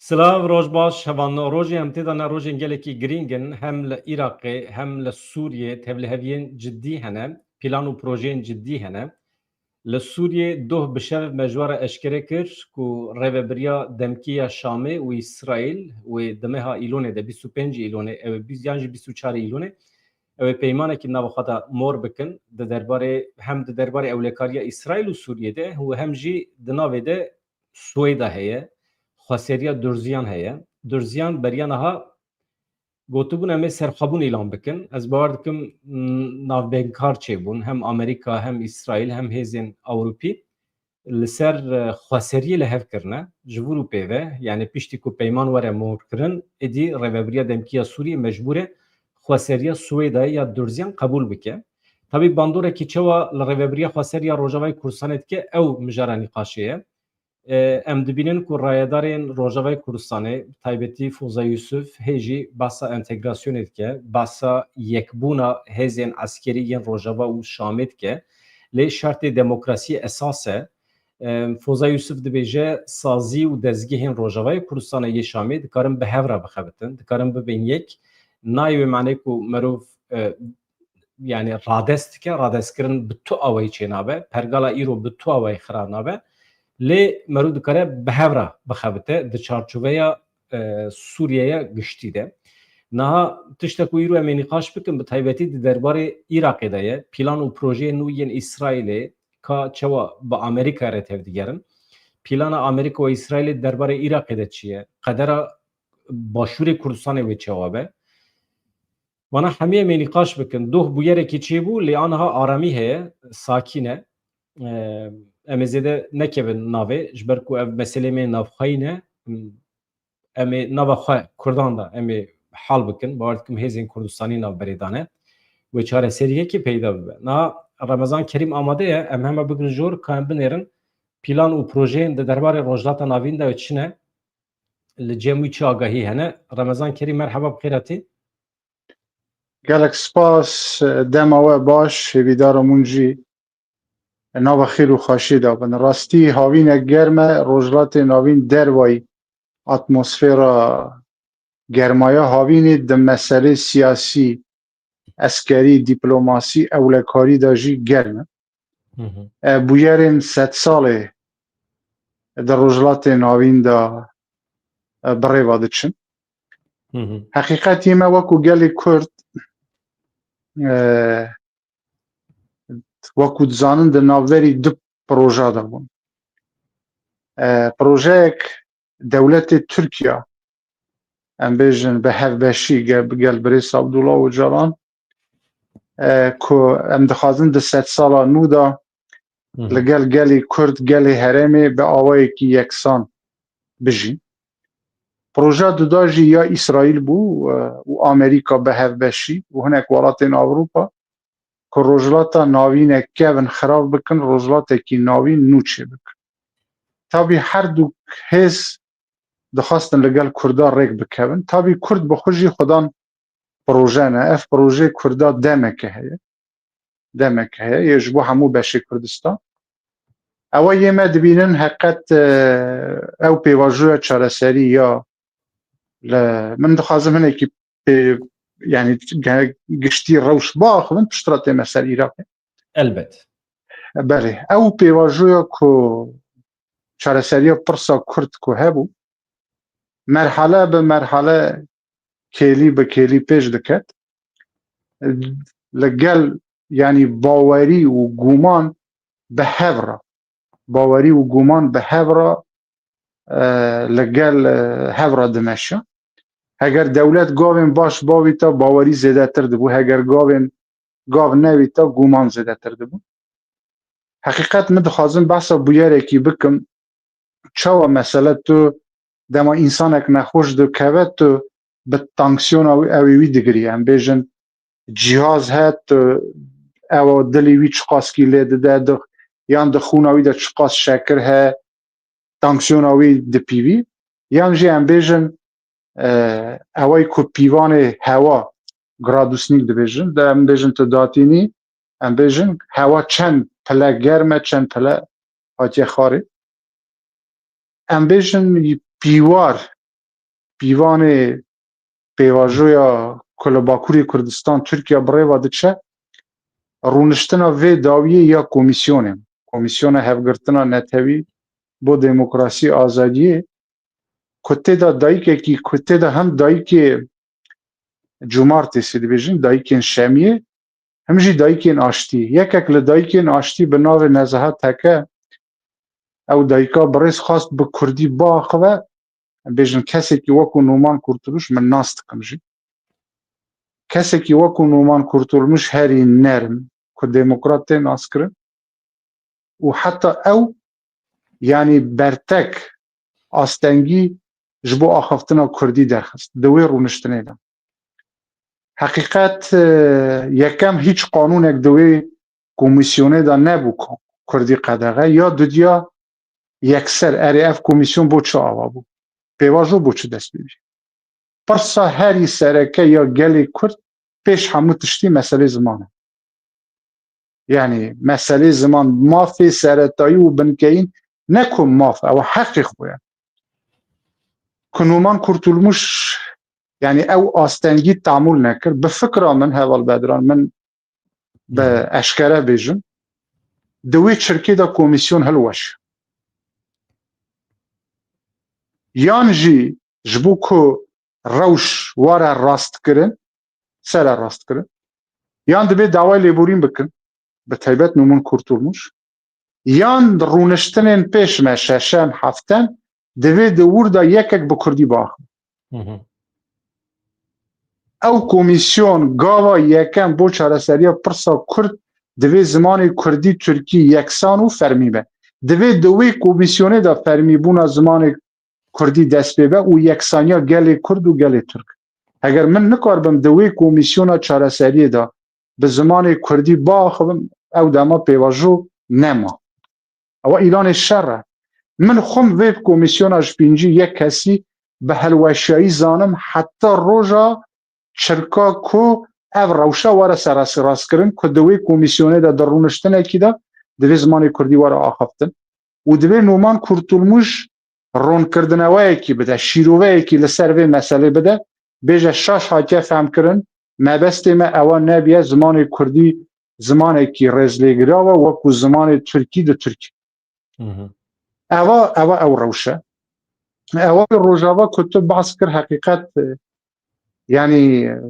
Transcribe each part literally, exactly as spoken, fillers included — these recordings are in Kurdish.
Silav, roj baş, hevalno. Rojê em tê de ne rojên gelekî girîng in. Hem li Iraqê hem li Sûriyê tevliheviyên cidî hene, plan û projeyên cidî hene. Li Sûriyê doh bi şev me ji we re eşkere kir ku rêvebiriya demkî ya Şamê û Îsraîl wê di meha Îlonê de, bîst û pêncî Îlonê, ew ê bîst yan jî bîst û çar Îlonê, ew ê peymanekî nava xwe de mor bikin. Di derbarê, hem di derbarê ewlekariya Îsraîl û Sûriyê de û hem jî di navê de Swêda heye, xweseriya Durziyan heye. Durziyan beriya niha gotibûn, em ê serxwebûn îlan bikin. Ez bawer dikim, m, navbeynkar çêbûn, hem Amerîka, hem Îsraîl, hem hêzên Ewropî li ser, e, xweseriyê li hev kirine. Ji vir û pê ve, yani piştî ku peyman were morkirin, êdî rêvebiriya demkî ya Sûriyê mecbûr e xweseriya Swêdayê ya Durziyan qebûl bike. Tabî bandorekî çawa li rêvebiriya xweseriya Rojavayê Kurdistanê dike, ew mijara nîqaşê ye. E, em dibînin ku rayedarên Rojavayê Kurdistanê, taybetî Foza Yusuf, hê jî behsa entegrasyonê dike, behsa yekbûna hêzên eskerî yên Rojava û Şamê dike. Lê şertê demokrasiyê esas e. E, Foza Yusuf dibêje, sazî û dezgehên Rojavayê Kurdistanê yê Şamê dikarin bi hev re bixebitin, dikarin bibin yek. Nayê wê manê ku merov, e, yani radest dike, radestkirin bi tu awayî çênabe, pergala îro bi tu awayî xira nabe, lê merû dikare bi hev re bixebite di çarçoveya, e, Sûriyeya giştî de. Niha tiştek ku îro em ê nîqaş bikin, bi taybetî di derbarê Iraqê de ye, plan û projeyên nû yên Îsraîlê ka çawa bi Amerîka re tevdigerin. Plana Amerîka û Îsraîlê di derbarê Iraqê de çi ye? Qedera Başûrê Kurdistanê wê çawa be? Vana hemî em ê nîqaş bikin. Doh bûyerekî çêbû, lê aniha aramî heye, sakîn e. Em ê zêde nekevin navê, ji ber ku ev meselê me navxweyî ne. Em ê nava xwe Kurdan de em ê hal bikin. Bawer dikim hêzên Kurdistanî navberê dane. Wê çareseriyekê peyda bibe. Niha Remezan Kerîm amade ye, em hema bigrin jor, ka em binêrin plan û projeyên di derbarê Rojhilata Navîn de çi ne? Li cem wî çi agahî hene? Remezan Kerîm, merheba, bi xêr hatî. Gelek spas, dema we baş, hêvîdarim hûn jî nava xêr û xweşiyê de bin. Rastî havînek germ e, Rojhilatê Navîn dervayî atmosfera germaya havînê di meselê siyasî, eskerî, dîplomasî, ewlekarî de jî germ e. Hı hı. E, bûyerên sedsalê di Rojhilatê Navîn de, e, bi rêva diçin. Hı hı. Heqîqetî me wekû gelê Kurd, e, wekû dizanin di navberî du proja de bûn. E, projeyek dewletê Tirkiya, em bêjin bi hevbeşî ge-, bi gel birêz Abdullah Ocalan, e, ku em dixwazin di sedsala nû de Hı hı. li gel gelê Kurd, gelê herêmê bi awayekî yeksan bijîn. Proja duda jî ya Îsraîl bû, e, û Amerîka bi hevbeşî û hinek welatên Ewropa ku Rojhilata Navîn e kevin xirav bikin, Rojhilatekî Navîn nû çêbikin. Tabî her du hêz dixwastin li gel Kurda rêk bikevin. Tabî Kurd bi xwe jî xwedan proje ne. Ev proje Kurda demeke heye. Demeke heye. Yê ji bo hemû beşê Kurdistan. Ewa yê me dibînin heqet, e, ew pêvajoya çareserî ya li, min dixwazim hinekî pê, yani ge-, giştî rewş biaxivin, piştre tême ser Iraqê. Elbet. Belê. Ew pêvajoya ku çareseriya pirsa Kurd ku hebû, merhale bi merhale, kêlî bi kêlî pêş diket. Li gel, yanî bawerî û guman bi hev re, bawerî û guman bi hev re, e, li gel, e, hev re dimeşe. Heger dewlet gavên baş bavîta, bawerî zêdetir dibû. Heger gavên gav nevîta, guman zêdetir dibû. Heqîqet, min dixwazim behsa bûyerekî bikim. Çawa mesele tu dema însanek nexweş dikeve, tu bi tanksiyona wî, ew ê wî digirî. Em bêjin cihaz he, tu ew dilê wî çiqaskî lê dide, di, yan di xûna wî de çiqas şekir he, tanksiyona wî dipîvî. Yan jî em bêjin, e, ewayî ku pîvanê hewa, gradusnik dibêjin, de em bêjin tu datînî, em bêjin hewa çend pile germ e, çend pile hatiye xwarê. Em bêjin, pîwar pîvanê pêvajoya ku li Bakurê Kurdistan Tirkiye bi rê ve diçe, rûniştina vê dawiyê ya komîsyonê, Komîsyona Hevgirtina Netewî bo Demokrasî Azadiyê, ku tê de dayikekî, ku tê de hem dayikê cumartêsî dibêjin, dayikên şemiyê, hem jî dayikên aştî. Yekek li dayikên aştî bi navê Nezeha Teke, ew dayika birêz xwest bi kurdî biaxive, em bêjin kesekî wekû Numan Kurtuluş min nas dikim jî. Kesekî wekû Numan Kurtulmuş herî nerm ku demokrat tê naskirin û heta ew, yanî bertek astengî ji bo axaftina kurdî derxist di wê rûniştinê de. Heqîqet, e, yekem hîç qanûnek di wê komîsyonê de nebû ku kurdî qedexe ya dudiya yekser, erê ev komîsyon bo çi ava bû? Pêvajo bo çi dest pê bî? Pirsa herî sereke ya gelê Kurd pêş hemû tiştî meselê ziman e. Yanî meselê ziman mafê seretayî û binkeyîn ne ku maf, ew heqê xwe ye. Ku Numan Kurtulmuş, yanî ew astengî tamûl nekir. Bi fikra min, Heval Bedran, min bi eşkere bêjim, di wê çirkê de komîsyon hilweş. Yan jî ji bo ku rewş were rastkirin, sere rastkirin, yan dibê daway lêborîn bikin, bi taybet Numan Kurtulmuş, yan rûniştinên pêş me şeşem, heftem, divê di wir de yekek bi kurdî biaxivin. Ew komîsyon gava yekem bo çareseriya pirsa kurd divê zimanê kurdî, tirkî yeksan û fermî be. Divê di wê komîsyonê de fermîbûna zimanê kurdî dest pê be û yeksaniya gelê kurd û gelê tirk. Heger min nikaribim di wê komîsyona çareseriyê de bi zimanê kurdî biaxivim, ew dema pêvajo nema. Ewa îlanê şer e. Min xwim vê komîsyona ji pêncî yek kesî bi helweşiyayî zanim, heta roja çirka ku ev rewşa were serrastkirin, ku di wê komîsyonê de di rûniştinekî de divê zimanê kurdî were axaftin û divê Numan Kurtulmuş ronkirdineweyekî bide, şîroveyekî li ser vê meselê bide, bêje şaş hatiye fehmkirin, mebestê me ewa nebiye, zimanê kurdî zimanekî rêzlêgiraw e, wekû zimanê tirkî di Tirkî. Ewa, ewa ew rewş e. Ewa Rojava ku tu behs kir, heqîqet, e, yanî, e,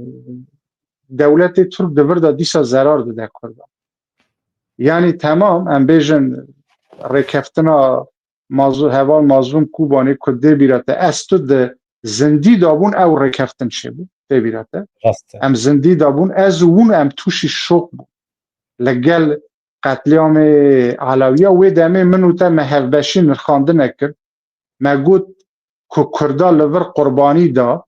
dewletê Tirk di vir de dîsa zerar dide Kurdan. Yanî temam, em bêjin rêkeftina Mazlû-, Heval Mazlûm Kobanê ku dê bîra te, ez tu di zindî de bûn, ew rêkeftin çêbû, tê bîra te. Rast e. Em zindî de bûn, ez û hûn em tûşî şok bûn. Li gel qetlîamê Elewiya wê demê min û te me hevbeşî nirxandine kir. Me got ku Kurda li vir qurbanî da,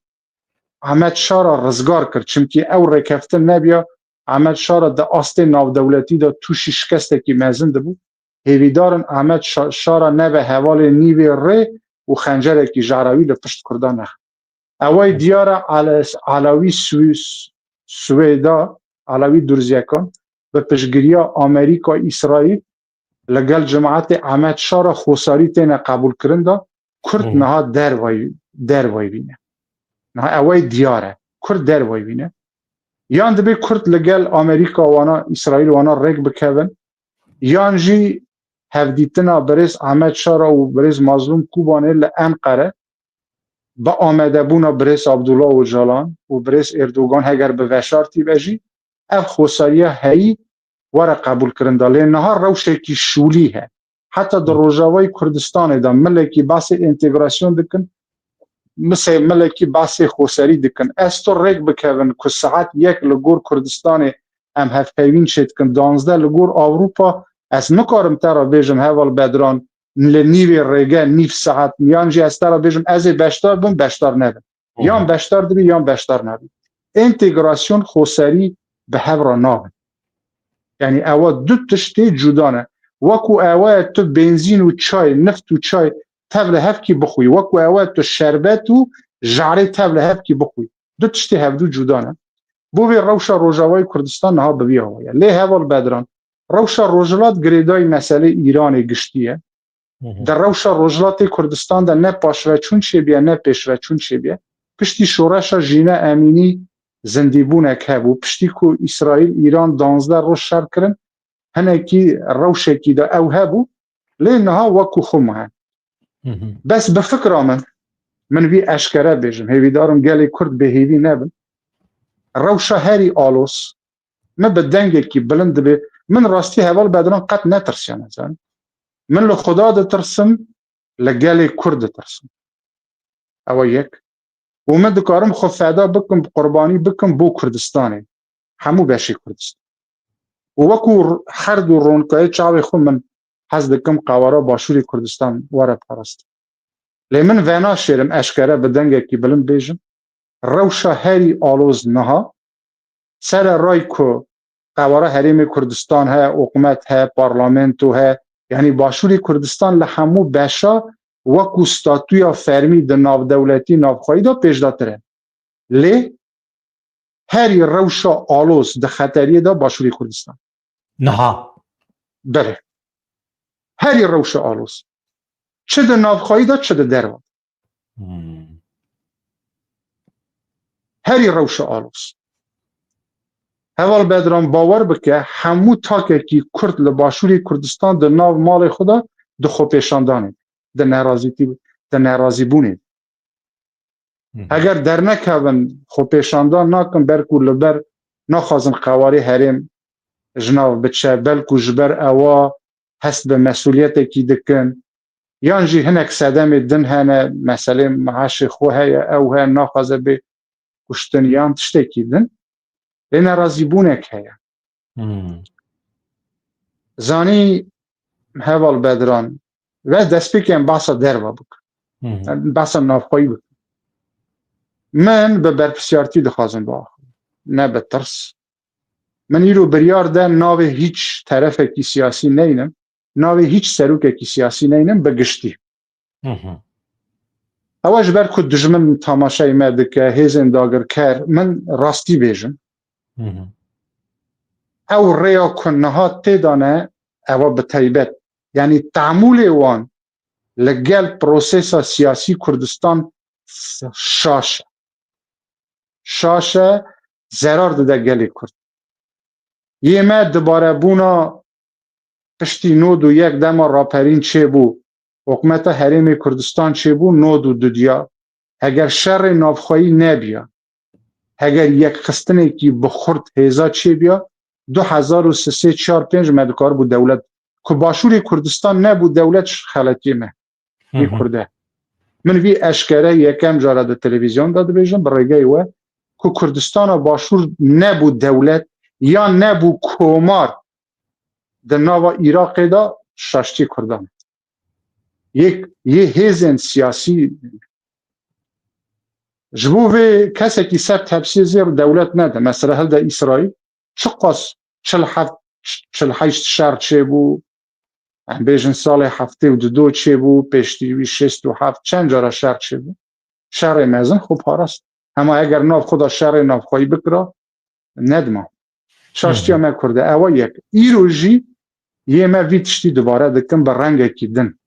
Ahmet Şara rizgar kir. Çimkî ew rêkeftin nebiya, Ahmet Şara di astê navdewletî de tûşî şikestekî mezin dibû. Hêvîdarin Ahmet Şa-, Şara nebe hevalê nîvê rê û xencerekî ji Elewî li pişt Kurdan nexe. Eway diyar e, Ele-, Elewî Swî-, Swêda, Elewî Durzyekan bi piştgiriya Amerîka, Îsraîl li gel cemaetê Ahmet Şara xosarî têne qebûlkirin de Kurd niha dervay, dervay vîne. Niha eway diyar e. Kurd dervay vîne. Yan dibê Kurd li gel Amerîka wana, Îsraîl wana rêk bikevin, yan jî hevdîtina birêz Ahmet Şara û birêz Mazlûm Kobanê li Enqere bi amadebûna birêz Abdullah Ocalan û birêz Erdogan heger bi veşartî be jî, ev xosariya heyî were qebûlkirin de. Lê niha rewşekî şûlî he. Heta di Rojavayê Kurdistanê de milekî behsê entegrasyon dikin, misê milekî behsê xweserî dikin. Ez tu rêk bikevin ku saet yek li gor Kurdistanê em hevpeyvîn çêdikin, danzdeh li gor Ewropa, ez nikarim te re bêjim, Heval Bedran, li nîvê rêge, nîv saet, yan jî ez te re bêjim, ez ê beşdar bim, beşdar nebim. Yan beşdar dibî, yan beşdar nabî. Entegrasyon, xweserî bi hev re nabin. Yanî ewa du tiştê cuda ne. Wekû ewa ye tu benzîn û çay, nift û çay tev li hevkî bixwî. Wekû ewa ye tu şerbet û jarê tev li hevkî bixwî. Du tiştê hevdû cuda ne. Bo vê rewşa Rojavayê Kurdistan niha bi vî awa ye. Lê Heval Bedran, rewşa Rojhilat girêdayî meselê Îranê giştî ye. Di rewşa Rojhilatê Kurdistan de ne paşveçûn çêbiye, ne pêşveçûn çêbiye. Piştî şoreşa Jîna Emînî zindîbûnek hebû. Piştî ku Îsraîl, Îran danzdeh roj şer kirin, hinekî rewşekî de ew hebû. Lê niha wekû xwe me hene. Bes bi fikra min, min vî eşkere bêjim, hêvîdarim gelê Kurd bêhêvî nebin. Rewşa herî aloz, min bi dengekî bilind dibê. Min rastî heval Bedran qet netirsiya, nezan. Min li Xuda ditirsim, li gelê Kurd ditirsim. Ew e yek. Û min dikarim xwe feda bikim, qurbanî bikim bo Kurdistanê. Hemû beşê Kurdistan. Û wekû r-, her du ronkayê çavê xwe min hez dikim qewara Başûrê Kurdistan were parastin. Lê min venaşêrim eşkere bi dengekî bilind bêjim. Rewşa herî aloz niha, sere ray ku qewara Herêmê Kurdistan heye, hikûmet heye, parlamento heye, yanî Başûrê Kurdistan li hemû beşa wekû statûya fermî di navdewletî navxweyî de pêşdatir e. Lê herî rewşa aloz di xeteriyê de Başûrê Kurdistan. Niha. Belê. Herî rewşa aloz. Çi di navxweyî de, çi di derve. Hmm. Herî rewşa aloz. Heval Bedran, bawer bike, hemû takekî Kurd li Başûrê Kurdistan di nav malê xwe de di xwepêşandanê, di nerazîtî, di nerazîbûnê. Hı hı. Heger dernekevin, xwepêşandan nakin, belkû li ber naxwazin qewarê herêm ji nav biçe, belkû ji ber ewa hest bi mesûliyetekî dikin, yan jî hinek sedemê din hene, meselê mehaşê xwe heye, ew heye, naxwaze bê kuştin yan tiştekî din. Lê nerazîbûnek heye. Hmm. Zanî heval Bedran, ve destpêkê em behsa derve bikin. Hı hı. Em behsa navxweyî bikin. Min bi berpirsiyartî dixwazim biaxivim. Ne bi tirs. Min îro biryar de navê hîç terefekî siyasî neynim, navê hîç serokekî siyasî neynim bi giştî. Hı hı. Ew e ji ber ku dijmin tamaşeyê me dike, hêzên dagirker, min rastî bêjim. Hı hı. Ew rêya ku niha tê de ne, ewa bi taybet. Yanî temûlê wan li gel prosesa siyasî Kurdistan şaş e. Şaş e, zerar dide gelê Kurd. Yê me dibarebûna piştî nod û yek dema raperîn çêbû, hikûmeta Herêmê Kurdistan çêbû, nod û du diya. Heger şerê navxweyî nebiya, heger yekxistinekî bi xurt hêza çêbiya, du hezar û sê sê çar pênc me dikaribû dewlet. Ku Başûrê Kurdistan nebû dewlet, ji xeletiyê me. Hı hı. Vî Kurd e. Min vî eşkere yekem cara di televîzyon de dibêjim, bi rêgeyê we, ku Kurdistana Başûr nebû dewlet, yan nebû komar di nava Iraqê de, şaştî Kurdan. Yek, yê hêzên siyasî, ji bo vê kesekî ser tepsiyê zêr dewlet nede. Mesela hilde Îsraîl, çiqas çil heft, çil heşt şer çêbû, em bêjin salê heftê û du çêbû, pêştî wî şêst û heft, çend cara şer çêbû. Şerê mezin xwe parast. Hema eger nav xwe de şerê navxweyî bikira, nedima. Şaştiya Hı hı. me Kurd e. Ewa yek. Îro jî yê me vî tiştî dubare dikin bi rengekî din.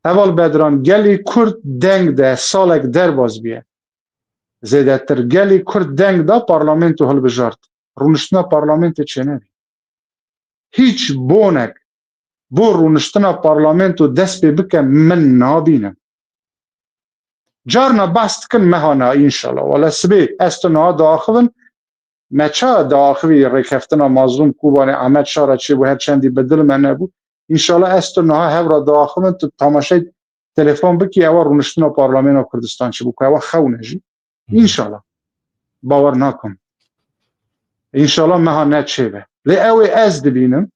Heval Bedran, gelê Kurd deng de salek derbas biye. Zêdetir gelê Kurd deng da parlamento hilbijart. Rûniştina parlamentê çênebî. Hîç bonek bo rûniştina parlamento dest pê bike min nabînim. Carna behs dikin meha niha, înşallah. Wele sibê ez tu niha diaxivin, me ça diaxivî rêkeftina Mazlûm Kobanê, Amed Şara çêbû, her çendî bi dil me nebû. Înşallah ez tu niha hev re diaxivin, tu tamaşey telefon bikî, ewa rûniştina Parlamena Kurdistan çi bû, ku ewa xewn e jî. Hı. Înşallah. Bawer nakim. Înşallah meha ne çêbe. Lê ew ê ez dibînim,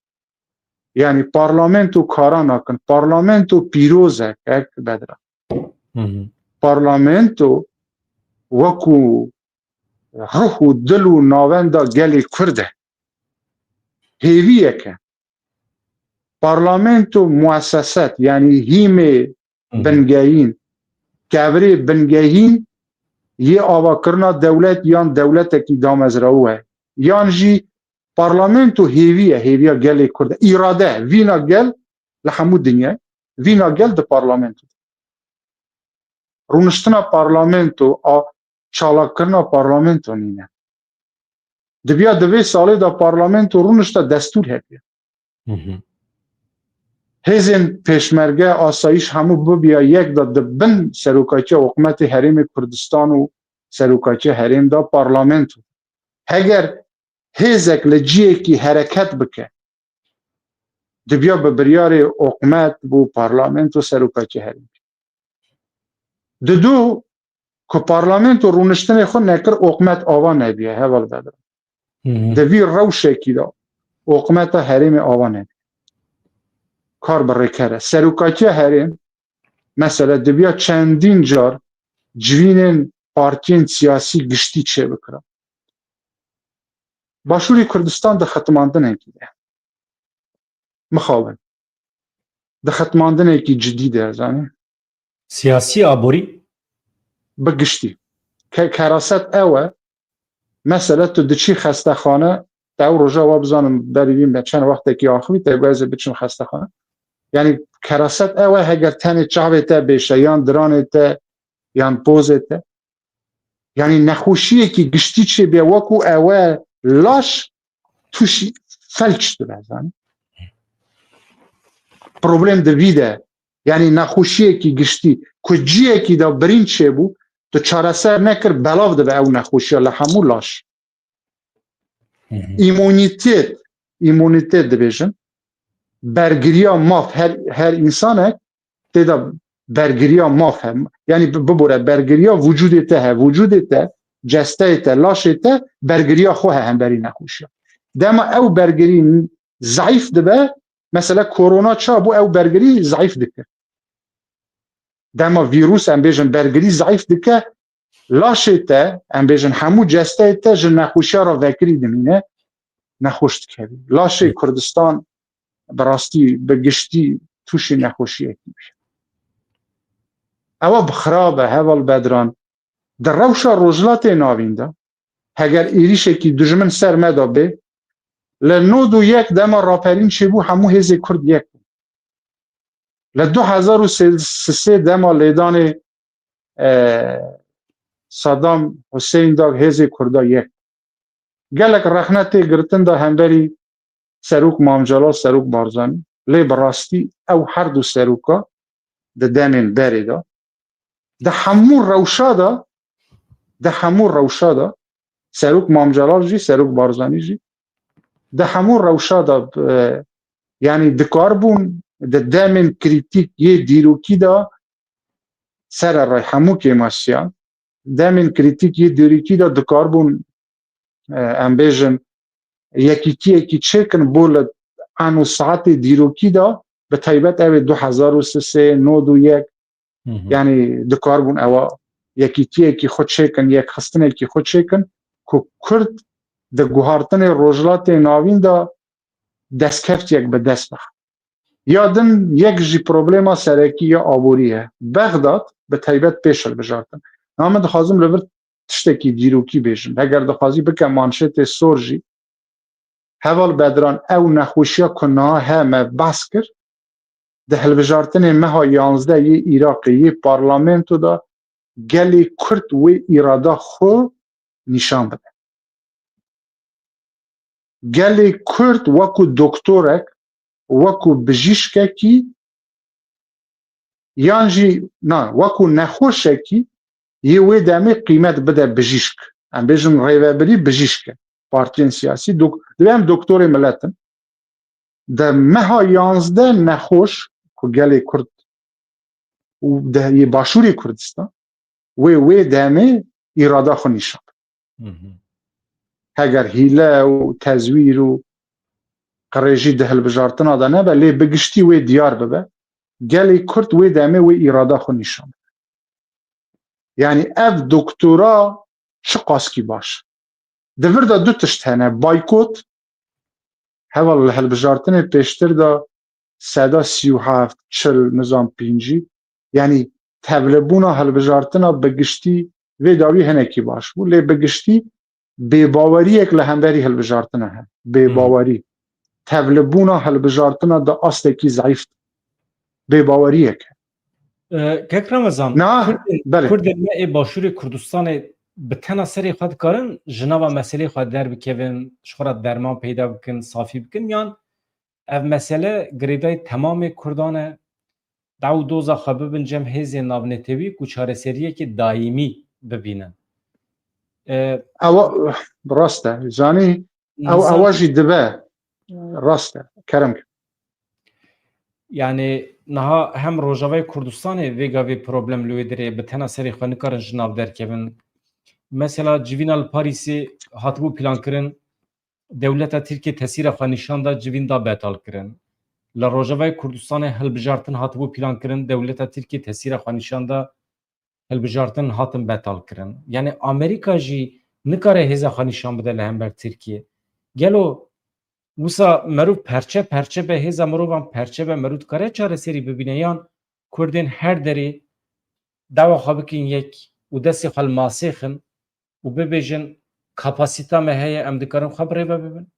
yanî parlamento kara nakin. Parlamento pîroz e, kek Bedra. Hı hı. Parlamento wekû ruh û dil û navenda gelê Kurd e. Hêviyek e. Parlamento mueseset, yanî hîmê Hı hı. bingehîn, kevirê bingehîn yê avakirina dewlet yan dewletekî damezrawe, yan jî parlamento hêvî ye, hêviya gelê Kurd e. Îrade, vîna gel li hemû dinyayê, vîna gel di parlamento de. Rûniştina parlamento, a, çalakkirina parlamento nîne. Dibiya di vê salê de parlamento rûnişta destûr hebe. Hı hı. Hêzên pêşmerge, asayîş hemû bibiya yek de di bin serokatiya hikûmetê Herêmê Kurdistan û serokatiya herêm de parlamento. Heger hêzek li ciyekî hereket bike, dibiya bi biryarê hikûmet bû, parlamento, serokatiya herêm. Didu ku parlamento rûniştinê xwe nekir, hikûmet ava nebiye, heval Bedran. Hı hı. Di vî rewşekî de hikûmeta herêmê ava nebiye. Kar bi rêker e. Serokatiya herêm, mesela, dibiya çendîn car civînên partiyên siyasî giştî çêbikira. Başûrê Kurdistan di xetmandinekî de. Mixabin. Di xetmandinekî cidî de, zanî. Siyasî, aborî? Bi giştî. Ke-, keraset ew e. Mesela tu diçî xestexane, te ew roja wa bizanim berî vî me çend wextekî axivî, te got ez ê biçim xestexane. Yanî keraset ew e, heger tenê çavê te bêşe, yan diranê te, yan pozê te. Yanî nexweşiyekî giştî çêbê, wekû ew e laş tûşî felç dibe, zanî. Problem di vî de, yanî nexweşiyekî giştî, ku ciyekî de birîn çêbû, tu çareser nekir, belav dibe ew nexweşiya li hemû laş. Hı hı. Îmunîtet, îmunîtet dibêjin, bergiriya maf her, her însanek tê de bergiriya maf he. Yanî bi-, bibore bergiriya vücudê te he, vücudê te, cesteyê te, laşê te bergiriya xwe he hemberî nexweşiya. Dema ew bergirî zayîf dibe, mesela korona ça bû, ew bergirî zayîf dikir. Dema vîrus, em bêjin, bergirî zayîf dike, laşê te, em bêjin, hemû cesteyê te ji nexweşiya re vekirî dimîne, nexweş dikevî. Laşê Kurdistan bi rastî, bi giştî tûşî nexweşiyekî bûye. Ewa bi xirab e, heval Bedran. Di rewşa Rojhilatê Navîn de, heger êrîşekî dijmin ser me de bê, li nod û yek dema raperîn çêbû, hemû hêzê Kurd yek bûn. Li du hezar û sê dema lêdanê, e, Saddam Hussein de hêzê Kurda yek. Gelek rexne tê girtin de hemberî Serok Mam Celal, Serok Barzanî. Lê bi rastî ew her du seroka di demên berê de, di hemû rewşa de, di hemû rewşa de, Serok Mam Celal jî, Serok Barzanî jî, di hemû rewşa de, e, yanî dikarbûn di demên krîtîk yê dîrokî de, sererê hemû kêmasîyan, demên krîtîk yê dîrokî de dikarbûn, e, em bêjin, yekîtiyekî çêkin bo li an û saetê dîrokî de, bi taybet ew ê du hezar û sê, nod û yek, Hı hı. yanî dikarbûn ewa yekîtiyekî xwe çêkin, yekxistinekî xwe çêkin, ku Kurd di guhartinê Rojhilatê Navîn de destkeftiyek bi dest bixe. Ya din yek jî problema serekî ya aborî ye. Bexdad bi taybet pêş hilbijartin. Na min dixwazim li vir tiştekî dîrokî bêjim. Heger dixwazî bike manşetê sor jî. Heval Bedran, ew nexweşiya ku niha he me behs kir, di hilbijartinê meha yanzdeh yê Iraqê yê parlamento de gelê Kurd wê îrada xwe nîşan bide. Gelê Kurd wekû doktorek, wekû bijîşkekî, yan jî, na, wekû nexweşekî yê wê demê qîmet bide bijîşk. Em bêjin rêvebirî bijîşk e. Partiyên siyasî, dok-, divê em doktorê milet in. Di meha yanzdeh nexweş ku gelê Kurd û de-, yê Başûrê Kurdistan wê, wê demê îrada xwe nîşan bide. Hı hı. Heger hîle û tezwîr û qirêjî di hilbijartina de nebe, lê bi giştî wê diyar bibe, gelê Kurd wê demê wê îrada xwe nîşan bide. Yanî ev doktora çiqaskî baş. Di vir de du tişt hene. Baykot, heval li hilbijartinê pêştir de seda sî û heft, çil, nizam pêncî. Yanî tevlibûna hilbijartina bi giştî vê dawî hinekî baş bû. Lê bi giştî bêbaweriyek li hemberî hilbijartina hene. Bêbawerî. Tevlibûna hilbijartina di astekî zeîf de. Bêbaweriyek e. E, Kek Remezan, Na, Kurdên, belê. Kurdên me ê Başûrê Kurdistanê bi tena serê xwe dikarin ji nava meselê xwe derbikevin, ji xwe re derman peyda bikin, safî bikin, yan ev mesele girêdayî temamê Kurdan e, daw doza xwe bibin cem hêzên navnetewî ku çareseriyekê dayîmî bibînin? E, Ewa rast e. Zanî, ew, Nizam ewa jî dibe. Rast e. Kerem ke. Yani niha hem Rojavayê Kurdistanê vê gavê problem li wê dirê bi tena serê xwe nikarin ji nav derkevin. Mesela civîna li Parîsê hatibû plankirin, dewleta Tirkiyê tesîra xwe nîşan da, civîn da betal kirin. Li Rojavayê Kurdistanê hilbijartin hatibû plankirin, dewleta Tirkiyê tesîra xwe nîşan da, hilbijartin hatin betal kirin. Yani Amerîka jî nikare hêza xwe nîşan bide li hember Tirkiyê. Gelo wisa merûv perçe perçe be, hêza mirovan perçe be, merûv dikare çareserî bibîne, yan Kurdên her derê dawa xwe bikin yek û destê xwe li masê xin û bibêjin, kapasîta me heye, em dikarin xwe bi rê ve bibin?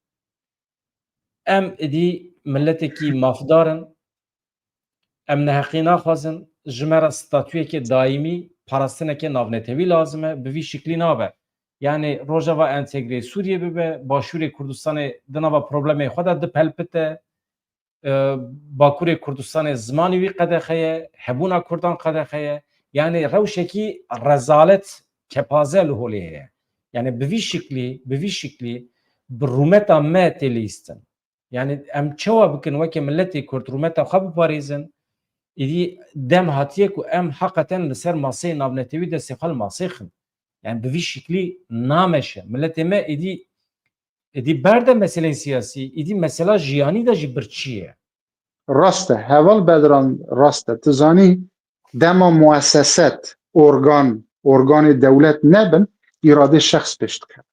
Em êdî miletekî mafdar in, em neheqî naxwazin, ji me re statuyekê dayîmî, parastineke navnetewî lazim e, bi vî şiklî nabe. Yani Rojava entegreyê Sûriyê bibe, Başûrê Kurdistanê di nava problemê xwe de dipelpite, e, Bakurê Kurdistanê zimanê wî qedexe ye, hebûna Kurdan qedexe ye. Yani rewşekî rezalet, kepaze li holê heye. Yani bi vî şiklî, bi vî şiklî bi rûmeta me tê lîstin. Yani em çawa bikin weke miletê Kurd rûmeta xwe biparêzin? Îdî dem hatiye ku em heqeten li ser maseyê navnetewî destê xwe li masê xin. Yani bi vî şiklî nameşe. Miletê me êdî, êdî berde meseleyên siyasî, êdî mesela jiyanî de jî birçî ye. Rast e, heval Bedran, rast e. Tu zanî, dema muesseset, organ, organê dewlet nebin, îradê şexs pêş dikeve.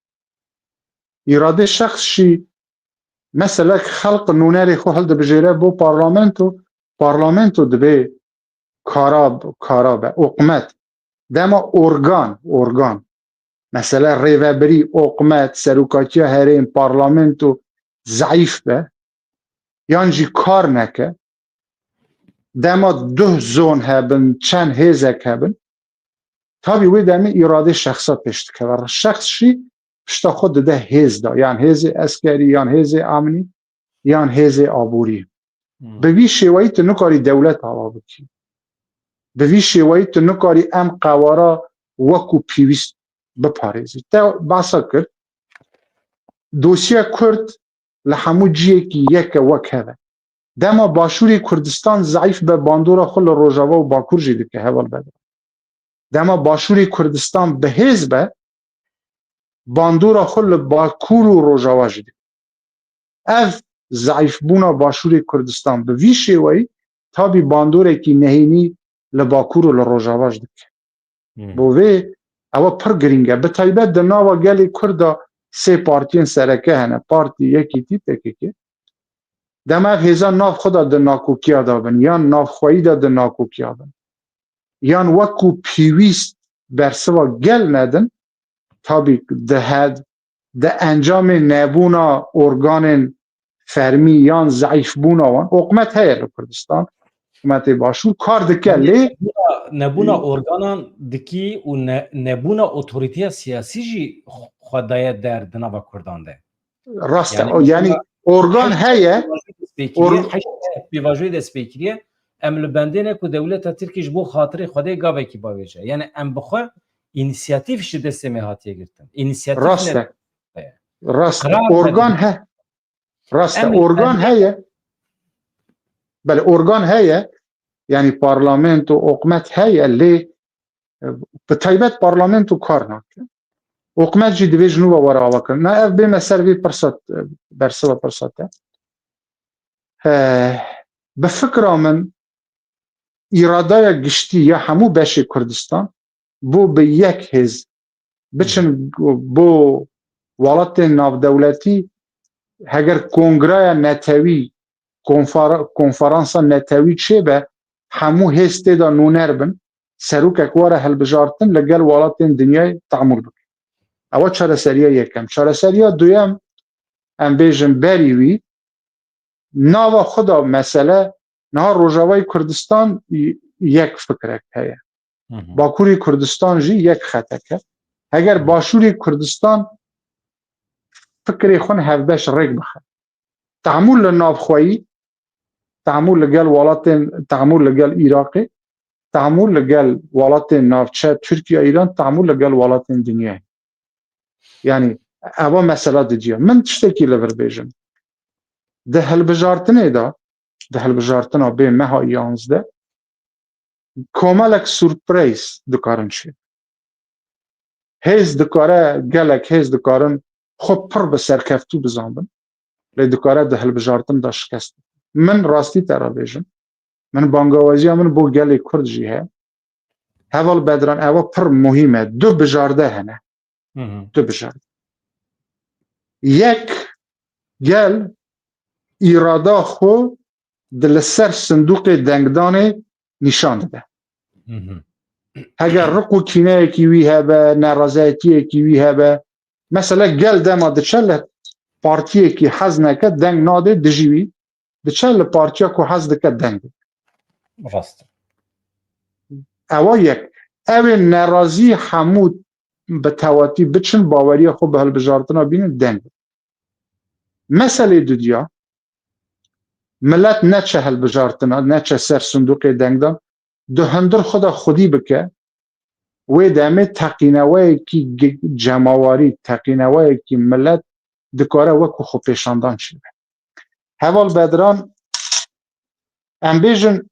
Îradê şexs jî, mesela xelq nûnerê xwe hildibijêre bo parlamento, parlamento dibê kara, kara be, oqmet. Dema organ, organ, mesela rêvebirî, oqmet, serokatiya herêm, parlamento zeîf be, yan jî kar neke, dema duh zon hebin, çend hêzek hebin, tabî wê demê îradê şexsa pêş dikeve. Şexs jî pişta xwe dide hêz de, yan hêzê eskerî, yan hêzê amnî, yan hêzê aborî. Hmm. Bi vî şêweyî tu nikarî dewlet ava bikî. Bi vî şêweyî tu nikarî em qewara wekû pêwîst biparêzî. Te behsa kir, dosya Kurd li hemû ciyekî yek e wek hev e. Dema Başûrê Kurdistan zeîf be, bandora xwe li Rojava û Bakur jî dike, heval Bedran. Dema Başûrê Kurdistan bi hêz be, bandora xwe li Bakur û Rojava jî dike. Ev zeîfbûna Başûrê Kurdistan bi vî şêweyî tabî bandorekî nehênî li Bakur û li Rojava jî dike. Hmm. Bo vê ewa pir girîng e. Bi taybet di nava gelê Kurd de sê partiyên sereke hene. Partî, Yekîtî, P K K. Dema ev hêzan nav xwe de di nakokiya de bin, yan navxweyî de di nakokiya bin, yan wekû pêwîst bersiva gel nedin, tabî di he-, di encamê nebûna organên fermî yan zeîfbûna wan, oqmet heye li Kurdistan, hikûmetê Başûr kar dike, lê Nebûna, nebûna organan dikî û ne-, nebûna otorîteya siyasî jî xwe daye der di nava Kurdan de. Rast e. Yani O, yani mesela organ heşt heye, pêvajoyê destpêkiriye, or- heşt pêvajoyê destpêkiriye, em li bendê ne ku dewleta Tirkî ji bo xatirê Xwedê gavekî bavêje. Yani em bi xwe, înîsiyatîf ji destê me hatiye girtin. Înîsiyatîf Rast ne- e. Rast e. Karar Organ nedin. he. Rast e. Em ê Organ bence heye. Belê, organ heye. Yani parlamento, oqmet heye, lê, e, bi taybet parlamento kar nake. Oqmet jî divê ji nû ve were avakirin. Na, ev bême ser vê pirsa, e, bersiva pirsa te. E, bi fikra min, îradaya giştî ya hemû beşê Kurdistan bo bi yek hêz biçin bo welatên navdewletî, heger kongreya netewî, konfera-, konferansa netewî çêbe, hemû hêz tê de nûner bin, serokek were hilbijartin, li gel welatên dinyayê temûl bike. Ewa çareseriya yekem. Çareseriya duyem, em bêjin berî wî, nava xwe de mesele, niha Rojavayê Kurdistan, yek fikrek heye. Bakurê Kurdistan jî yek xetek e. Heger Başûrê Kurdistan fikrê xwe hevbeş rêk bixe, temû li navxweyî, temû li gel welatên, temû li gel Iraqê, temû li gel welatên navçe, Tirkiye, Îran, temû li gel welatên dinyayê. Yanî eva mesela didiya. Min tiştekî li vir bêjim. Di hilbijartinê de, di hilbijartina bê meha yanzdeh, komelek surpreyz dikarin çê. Hêz dikare, gelek hêz dikarin xwe pir bi serkeftû bizanbin. Lê dikare di hilbijartin de şikest. Min rastî te re bêjim. Min bangawaziya min bo gelê Kurd jî heye. Heval Bedran, eva pir muhîm e. Du bijarde hene. Du bijarde. Yek, gel îrada xwe di li ser sindoqê dengdanê nîşan dide. Heger riq û kîneyekî wî hebe, nerazayetiyekî wî hebe, mesela gel dema diçe li partiyekî hez neke, deng nade dijî wî, diçe li partiya ku hez dike deng dide. Rast. Ewa yek. Ew ê nerazî hemû bi tewatî biçin, baweriya xwe bi hilbijartina bînin, deng. Meselê dudiya, milet neçe hilbijartina, neçe ser sindoqê dengdan, di hundir xwe de xwedî bike, wê demê teqîneweyekî gi-, cemawarî, teqîneweyekî milet dikare wekî xwepêşandan çêbe. Heval Bedran, em bêjin,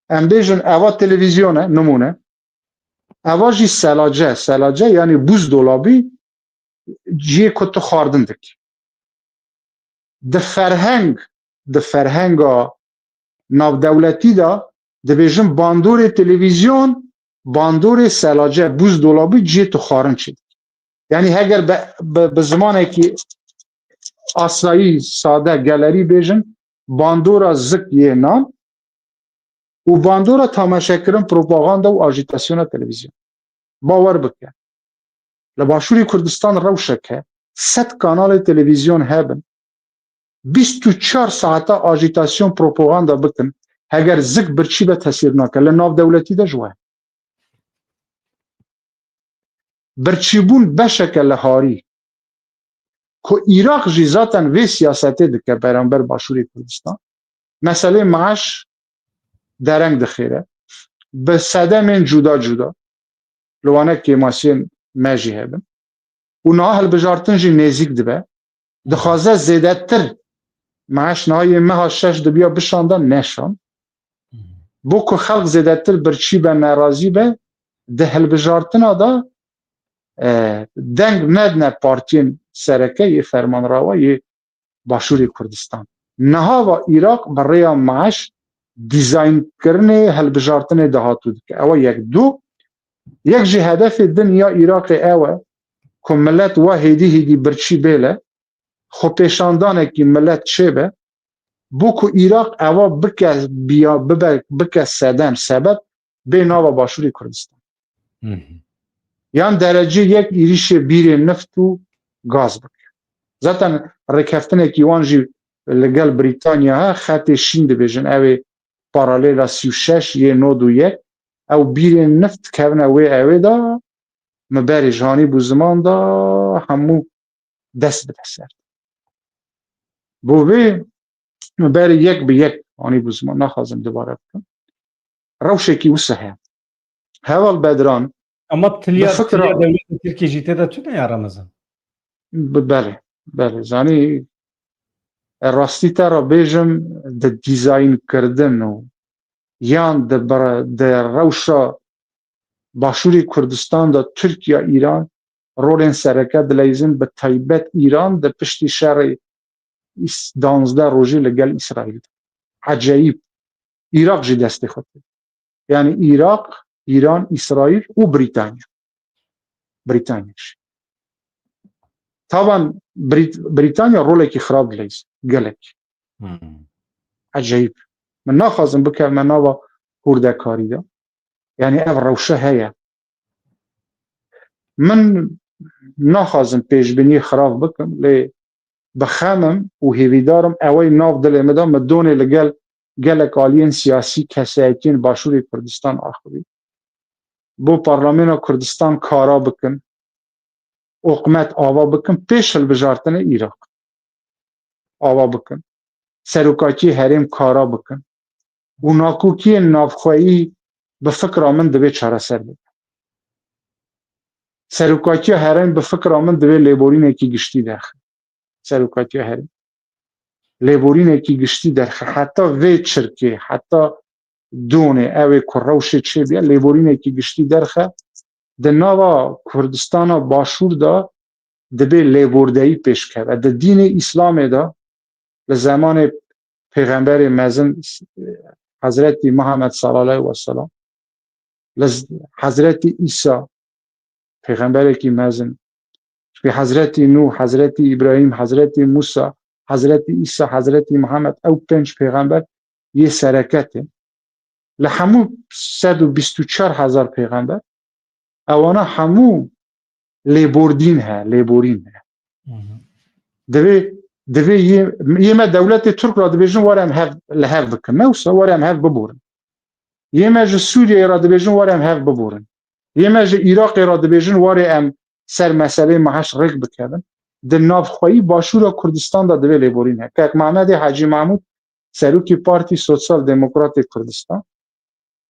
em bêjin eva televîzyon e, nimûne. Eva jî selace, selace, yanî buzdolabî, cihê ku tu xwardin dikî. Di ferheng, di ferhenga navdewletî de dibêjin bandorê televîzyon, bandorê selace, buzdolabî cihê tu xwarin çê dikî. Yanî heger bi, bi, bi zimanekî asayî, sade, gelerî bêjin, bandora zik yê nan û bandora tamaşekirin, propaganda û ajîtasyona televîzyon. Bawer bike. Li Başûrê Kurdistan rewşek e, sed kanalê televîzyon hebin, bîst û çar saeta ajîtasyon, propaganda bikin, heger zik birçî be tesîr nake. Li navdewletî de ji we. Birçîbûn beşeke li harî, ku Îraq jî zaten vê siyasetê dike beramber Başûrê Kurdistan. Meselê maaş dereng dixêre. Bi sedemên cuda cuda, li wane kêmasiyên me jî hebin. Û niha hilbijartin jî nêzîk dibe. Dixwaze zêdetir, maaş niha yê meha şeş dibiya bişanda, neşan. Bo ku xelk zêdetir birçî be, nerazî be, di hilbijartina de, e, deng nedine partiyên sereke yê fermanrawa yê Başûrê Kurdistan. Niha va Îraq bi rêya maaş dîzaynkirinê hilbijartinê dahatû dike. Ew e yek. Du, yek jî hedefê din ya Îraqê ew e ku milet wa hêdî hêdî birçî bêle, xwepêşandanekî milet çêbe, bo ku Îraq eva bike biya, bibe, bike seden, sebeb bê nava Başûrê Kurdistan. Yan derecê yek êrîşê bîrê nift û gaz bike. Zaten rêkeftinekî wan jî li gel Brîtanya he, xetê şîn dibêjin, ew ê paralêla sî û şeş yê nod û yek, ew bîrên nift dikevine wê ewê de, me berê ji hanî bû ziman de hemû dest bide ser. Bo vê me berê yek bi yek hanî bû ziman, naxwazim dubare bikim. Rewşekî wisa heye. Heval Bedran, Ama bi tiliya, bi fikra tiliya dewleta Tirkiyê jî tê de tune ya Ramazan? Bi-, belê, belê. Zanî, e, rastî te re bêjim, di dîzaynkirdin û yan di bira-, di rewşa Başûrê Kurdistan de Tirkiye, Îran rolên sereke dileyzin, bi taybet Îran di piştî şerê îs-, danzdeh rojî li gel Îsraîl de. Ecayîb. Îraq jî destê xwe tê. Yanî Îraq, Îran, Îsraîl û Brîtanya. Brîtanya jî. Taban Brît-, Brîtanya rolekî xirab dileyzin. Gelek. Hmm. Ecayîb. Min naxwazim bikevime nava hûrdekarî de. Yanî ev rewşe heye. Min naxwazim pêşbînî xirab bikim, lê bi xem im û hêvîdar im, ewey nav dilê min de, min donê li gel gelek aliyên siyasî, kesayetiyên Başûrê Kurdistan axivî. Bo Parlamena Kurdistan kara bikin, oqmet ava bikin, pêş hilbijartinê Îraq ava bikin. Serokatiyê herêm kara bikin. Û nakokiyên navxweyî bi fikra min divê çareser bibe. Serokatiya herêm bi fikra min divê lêborînekî giştî derxe. Serokatiya herêm lêborînekî giştî derxe. Heta vê çirkê, heta donê, ew ê ku rewşê çêbiya, lêborînekî giştî derxe. Di nava Kurdistana Başûr de dibê lêbordeyî pêş keve. Di dînê Îslamê de, li zemanê Pêxemberê mezin, Hezretî Muhammed sallallahu aleyhi ve sellem, li z-, Hezretî Îsa, pêxemberekî mezin, bi Hezretî Nûh, Hezretî Îbrahîm, Hezretî Mûsa, Hezretî Îsa, Hezretî Muhammed, ew pênc pêxember yê sereke tên. Li hemû sed û bîst û çar hezar pêxember, ewana hemû lêbordîn he, lêborîn he. Hı hı. Divê, divê yê, yê me dewletê Tirk ra dibêjin were em hev, li hev bikin. Ne wisa, were em hev biborin. Yê me ji Sûriyeyê ra dibêjin were em hev biborin. Yê me ji Iraqê ra dibêjin were em ser meseleyê meheş rêk bikevin. Di navxweyî Başûra Kurdistan de divê lêborîn he. Kek Mehmedê Hecî Mahmûd, serokî Partî Sosyal Demokratê Kurdistan,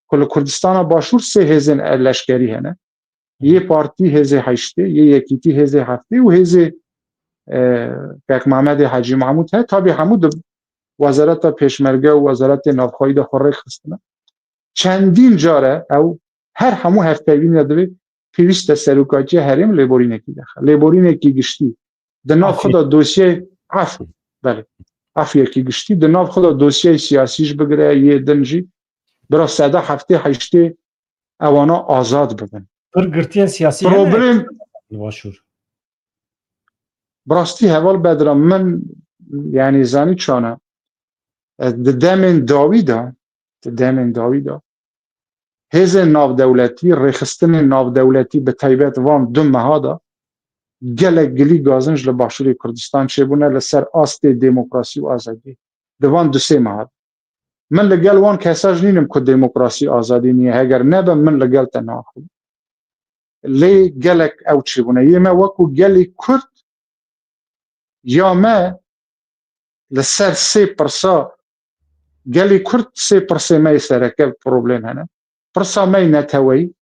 ku li Kurdistana Başûr sê hêzên leşkerî hene. Yê partî hêzê heştê, yê yekîtî hêzê heftê û hêzê, e, Kek Mehmedê Hecî Mahmûd he. Tabî hemû di wezareta pêşmerge û wezaretê navxweyî de xwe rêk xistine. Çendîn care ew her hemû hevpeyvînê de divê pêwîst e serokatiya herêm lêborînekî derxe. Lêborînekî giştî. Di nav xwe de dosyeyê, efû, belê, efûyekî giştî. Di nav xwe de dosyeyê siyasî jî bigire, yê din jî. Bira seda heftê heştê ewana azad bibin. Pir girtiyên siyasî hene Problem li Başûr. Bi rastî heval Bedran, min, yanî, zanî çana, e, di demên dawî de, di demên dawî de, hêzên navdewletî, rêxistinên navdewletî, bi taybet van du meha de gelek gilî gazinc li Başûrê Kurdistan çêbûne li ser astê demokrasî û azadiyê. Di van du sê meha de. Min li gel wan kesa jî nînim ku demokrasî, azadî niye. Heger nebe, min li gel te naxim. Lê gelek ew çêbûne. Yê me wekû gelê Kurd, ya me li ser sê pirsa, gelê Kurd sê pirsê me yê sereke problem hene. Pirsa me yê neteweyî,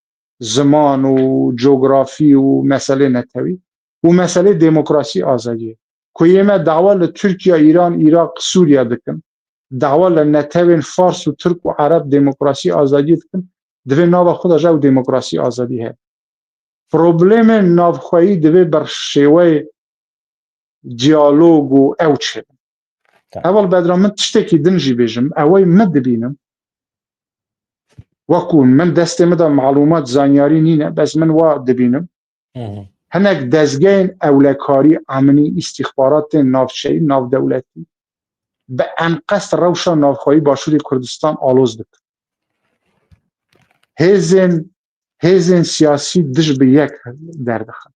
ziman û cografî û meselê netewî û meselê demokrasî, azadiyê. Ku yê me dawa li Tirkiye, Îran, Iraq, Sûriye dikin, dawa li netewên Fars û Tirk û Ereb demokrasî, azadiyê dikin, divê nava xwe de ji ew demokrasî, azadî heye. Problemên navxweyî divê bi şêweyê diyalog û ew çêbin. Tamam. Heval Bedran, min tiştekî din jî bêjim, ewey min dibînim, wekû min destê min de malûmat, zanyarî nîne, bes min wa dibînim. Hı hı. Hinek dezgehên ewlekarî, emnî, îstîxbaratên navçeyî, navdewletî bi enqest rewşa navxweyî Başûrê Kurdistan aloz dikin. Hêzên, hêzên siyasî dij bi yek derdixin.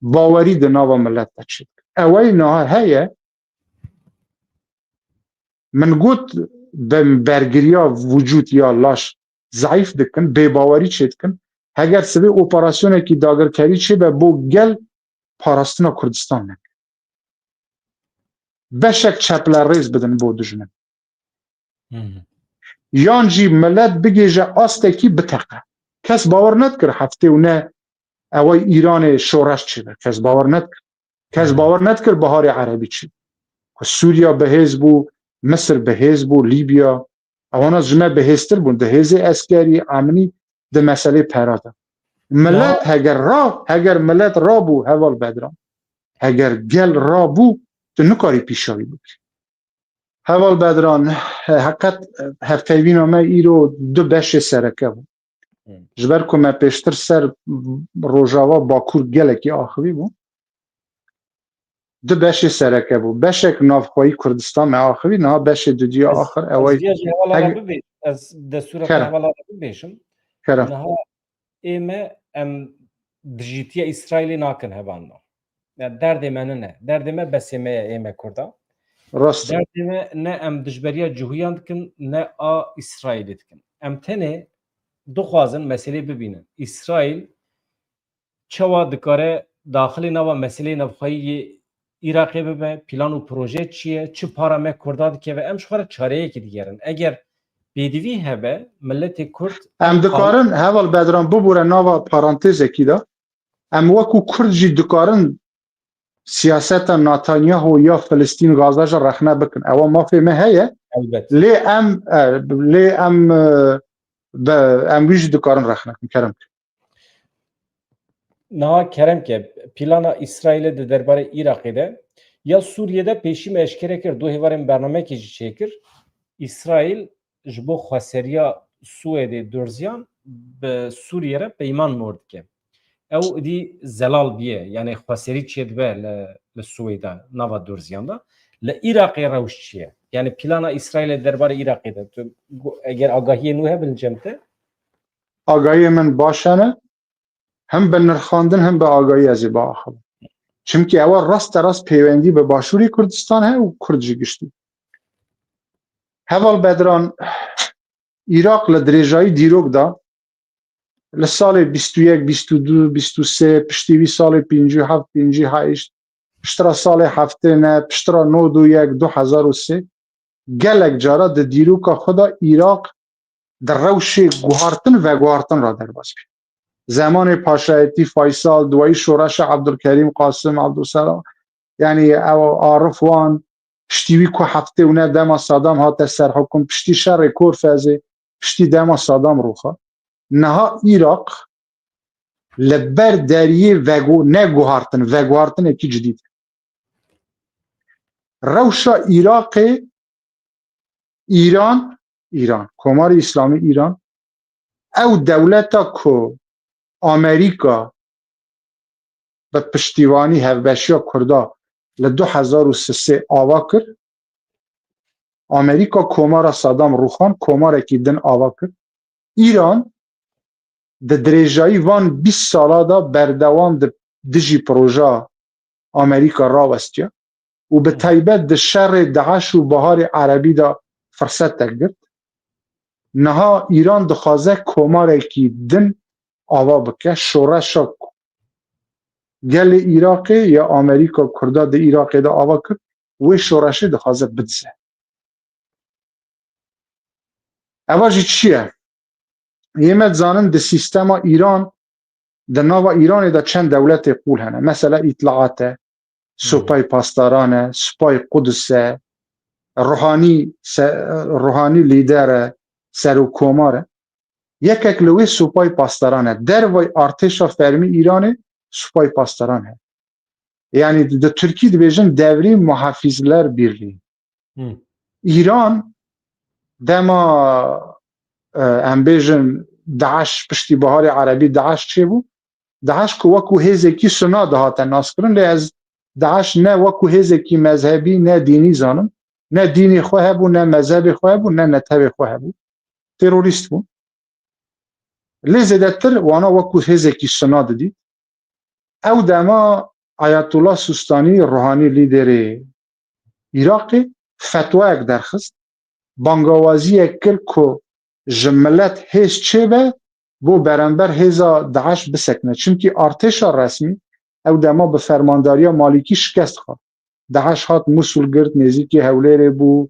Bawerî di nava milet de çêdikin. Ewey niha heye, min got, bi bergiriya vücut ya laş zayîf dikin, bêbawerî çêdikin. Heger sibê operasyonekî dagirkerî çêbe bo gel, parastina Kurdistan neke. Beşek çeple rêz bidin bo dijmin. Hı hı. Yan jî milet bigêje astekî biteqe. Kes bawer nedikir heftê û ne ewey Îranê şoreş çêbe. Kes bawer nedikir. Kes Hı hı. bawer nedikir Biharê Erebî çêbe. Ku Sûriya bihêz bû, Misir bihêz bû, Lîbya. Ewana ji me bihêztir bûn. Di hêzê eskerî, emnî, di meselê pera de. Milet Ya. heger ra, heger milet rabû, heval Bedran, heger gel rabû, tu nikarî pîşa wî bikî. Heval Bedran, heqet hevpeyvîna me îro du beşê sereke bû. Hı. Ji ber ku me pêştir ser Rojava Bakur gelekî axivî bû, du beşê sereke bû. Beşek navxweyî Kurdistan me axivî, niha beşê dudiya axir ew ey. Ez viya jî hevala Heg-, re bibê-, ez destûra te Kerem. hevala re bibêjim. Kerem. Niha ê me em dijîtiya Îsraîlê nakin hevalno. Yani derdê me nine. Derdê me besê me ye ê me Kurda. Rast e. Derdê me ne em dijberiya cihûyan dikin, ne a Îsraîlê dikin. Em tenê dixwazin meselê bibînin. Îsraîl çawa dikare daxilê nava meseleyê navxweyî yê Iraqê bibe, plan û proje çi ye, çi para me Kurda dikeve, em ji xwe re çareyekê digerin. Eger pêdivî hebe, miletê Kurd Em dikarin, Heval Bedran, bibûre nava parantezekî de, em wekû Kurd jî dikarin siyaseta Netanyahu ya Filistîn, Gaza jî rexne bikin. Ewa mafê me heye. Elbet. Lê em, e, lê em, e, be, em wî jî dikarin rexne bikin. Kerem. Niha kerem ke, plana Îsraîlê di derbarê Iraqê de ya Sûriyê de pêşî me eşkere kir, du hêvarên bernameyekê jî çêkir. Îsraîl ji bo xweseriya Swêdê durziyan bi Sûriyê re peyman mor dike. Ew dî zelal biye, yani xweserî çêdibe li, li Swêda nava durziyan de. Li Iraqê rewş çi ye? Yani plana Îsraîlê derbarê Iraqê de, tu, eger agahiyê nû hebin cem te? Agahiyê min baş hene, him bi nirxandin, him bi agahî ez ê biaxivim. Çimkî ewa raste rast peywendî bi Başûrê Kurdistan heye û Kurd jî giştî. Heval Bedran, Iraq li dirêjayî dîrok de, li salê bîst û yek, bîst û du, bîst û sê, piştî wî salê pêncî û heft, pêncî û heşt, piştre salê heftê ne, piştre nod û yek, du hezar û sê, gelek cara di dîroka xwe de Iraq di rewşê guhartin veguhartin re derbas bî. Zemanê paşayetî Faysal, duwayî şoreşa Abdulkerîm Qasim, Abdulselam, yani ew Arif Wan, piştî wî ku heftê û ne dema Sadam hate serhukm, piştî şerê Korfezê, piştî dema Sadam rûxa. Niha Iraq li ber deriyê vegu-, neguhartin, veguhartinekî cidî de. Rewşa Iraqê Îran, Îran, Komarê Îslamî Îran, ew dewleta ku Amerîka bi piştîvanî hevbeşiya Kurda li du hezar û sisê ava kir, Amerîka komara Sadam rûxan, komarekî din ava kir. Îran di dirêjayî van bîst sala de berdewam di dijî proja Amerîka rawestiye û bi taybet di şerê DAIŞ û Baharê Erebî de firsetek girt. Niha Îran dixwaze komarekî din ava bike, şoreşa gelê Iraqê ya Amerîka Kurda di Iraqê de ava kir, wê şoreşê dixwaze bidize. Eva jî çi ye? Yê me dizanin di sîstema Îran, di nava Îranê de çend dewletê qûl hene. Mesela îtlaat e, Supay Pasdaran e, Supay Qudus e, Ruhanî se-, Ruhanî lîder e, serokkomar e. Yekek li wê Supay Pasdaran e. Dervay artêşa fermî Îranê Supay Pasdaran e. Yani di Tirkî dibêjin Devrim Muhafizler Birliği. Hı. Îran dema, e, em bêjin DAIŞ, piştî Baharê Erebî DAIŞ çêbû. DAIŞ ku wekû hêzekî suna dihate naskirin, lê ez DAIŞ ne wekû hêzekî mezhebî ne dînî zanim. Ne dînê xwe hebû, ne mezhebê xwe hebû, ne netewê xwe hebû. Terorîst bû. Lê zêdetir wana wekû hêzekî suna didît. Ew dema Ayetullah Sistanî, ruhanî lîderê Iraqê, fetwayek derxist, bangawaziyek kir ku ji milet hêz çêbe, bo beramber hêza DAIŞ bisekine. Çimkî artêşa resmî ew dema bi fermandariya Malîkî şikest xwar. DAIŞ hat Mûsul girt, nêzîkê Hewlêrê bû,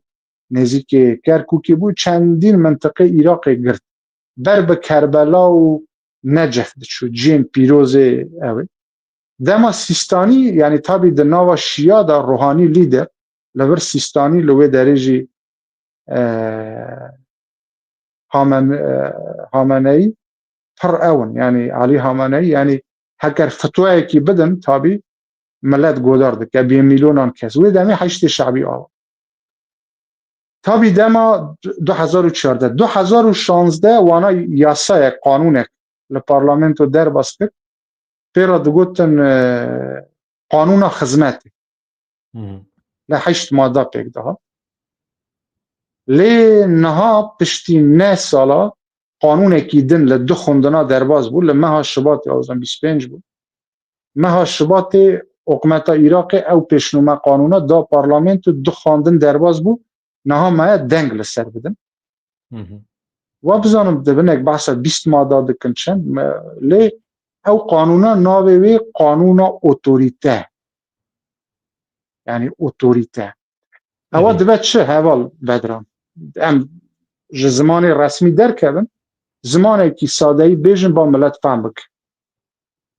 nêzîkê Kerkûkê bû, çendîn mintiqê Iraqê girt. Ber bi Kerbela û Necef diçû, cihên pîrozê ew ê. Dema Sîstanî, yani tabî di nava Şîya de ruhanî lîder, li vir Sîstanî li wê derê jî, e, Hamen-, e, Hameneyî pir ew in, yani Alî Hameneyî, yani heger fitwayekî bidin, tabî milet godar dike, bê milyonan kes. Wê demê Heşdê Şebî ava. Tabî dema du hezar û çardeh, du hezar û şazdeh wana yasayek, qanûnek li parlamento derbas kir. Pê re digotin, e, qanûna xizmetê. Hı hı. Li heşt madde pêk dihat. Lê niha piştî neh sala qanûnekî din li du xwendina derbas bû. Li meha Şibatê, azan bîst pênc bû. Meha Şibatê Hikûmeta Iraqê ew pêşnûme qanûna da parlamento, du xwendin derbas bû, niha me ye deng li ser bidin. Hı hı. Wa bizanim di binek behsa bîst mada dikin çend, me, lê ew qanûna navê wê qanûna otorîte. Yani otorîte. Ewa Hı hı. dibe çi heval Bedran? Em ji zimanê resmî derkevin, zimanekî sadeyî bêjin ba milet fehm bike.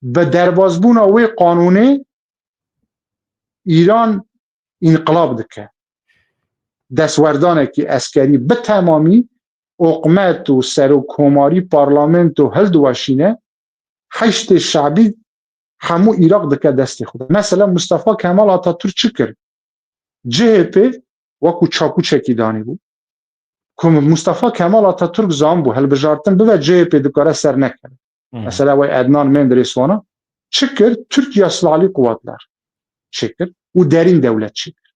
Bi derbazbûna wê qanûnê Îran înqilab dike. Destwerdanekî eskerî bi temamî, hikûmet û serokkomarî, parlamento hildiweşîne, Heşdê Şebî hemû Iraq dike destê xwe de. Mesela Mustafa Kemal Atatürk çi kir? C H P wekû çakûçekî danîbû. Ku Mustafa Kemal Atatürk zanbû, hilbijartin bibe C H P dikare ser nekeve. Hı hı. Mesela wey Ednan Menderes wana çi kir? Türkiye Silahlı Kuvvetler çêkir û derîn dewlet çêkir.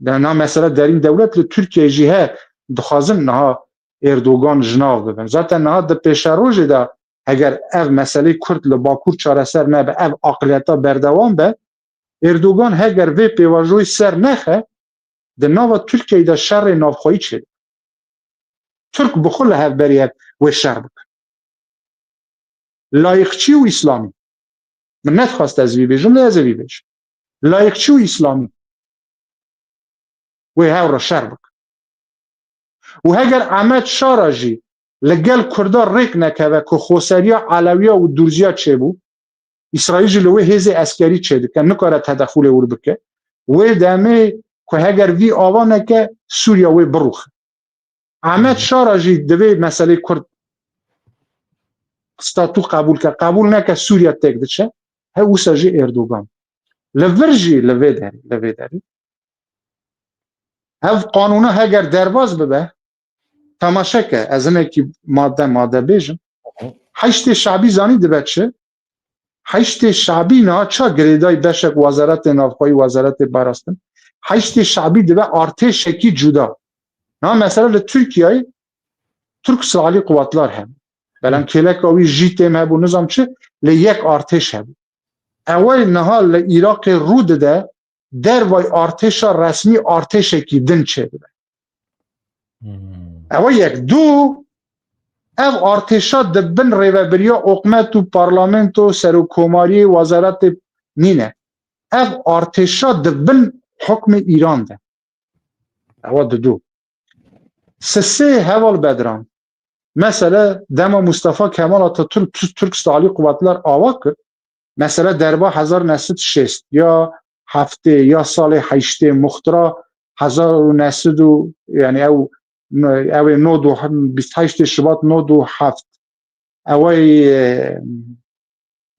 De na mesela derîn dewlet li Tirkiyeyê jî he, dixwazin niha Erdogan ji nav bibin. Zaten niha di pêşerojê de eger ev meseleyê Kurd li Bakur çareser nebe, ev aqiliyeta berdewam be, Erdogan heger vê pêvajoyê ser nexe, di nava Tirkiyeyê de şerê navxweyî çêdibe. Tirk bi xwe li hevberî hev wê şer bikin. Layîqçî û îslamî. Min nedixwest ez vî bêjim, lê ez ê vî bêjim. Layîqçî û îslamî. Wê hev re şer bikin. Û heger Ehmed Şara jî li gel Kurda rêk nekeve ku xweseriya Elewiya û Durziya çêbû, Îsraîl jî li wê hêzê eskerî çêdike, nikare tedexulê wir bike. Wê demê ku heger vî ava neke, Sûriya wê birûxe. Ehmed Şara jî divê meselê Kurd statû qebûl ke, qebûl neke Sûriya têk diçe, he wisa jî Erdogan. Li vir jî li vê derê, li vê derê. Ev qanûna heger derbas bibe, temaşe ke, ez hinekî madde madde bêjim. Heşdê Şebî zanî dibe çi? Heşdê Şebî niha ça girêdayî beşek Wezaretê Navxweyî, Wezaretê Parastin. Heşdê Şebî dibe artêşekî cuda. Niha mesela li Tirkiyeyê Türk Silahlı Kuvvetler hebû. Belam Hı. kêleka wî jî têm hebû, nizam çi, lê yek artêş hebû. Ew ê niha li Iraqê rû dide, dervay artêşa resmî artêşekî din çêdibe. Hmm. Ew ê yek. Du, ev artêşa di bin rêvebiriya hikûmet û parlamento, serokkomariyê, wezaretê nîne. Ev artêşa di bin hukmê Îran de. Ewa didu. Sisê heval Bedran. Mesela dema Mustafa Kemal Atatürk Tü-, Türk Silahlı Kuvvetler ava kir. Mesela derba hezar neh sed şêst ya heftê ya salê heştê muxtira hezar û neh sed û, yani ew, ew ê nod û bîst heştê Şubat nod û heft. Ew ê, e,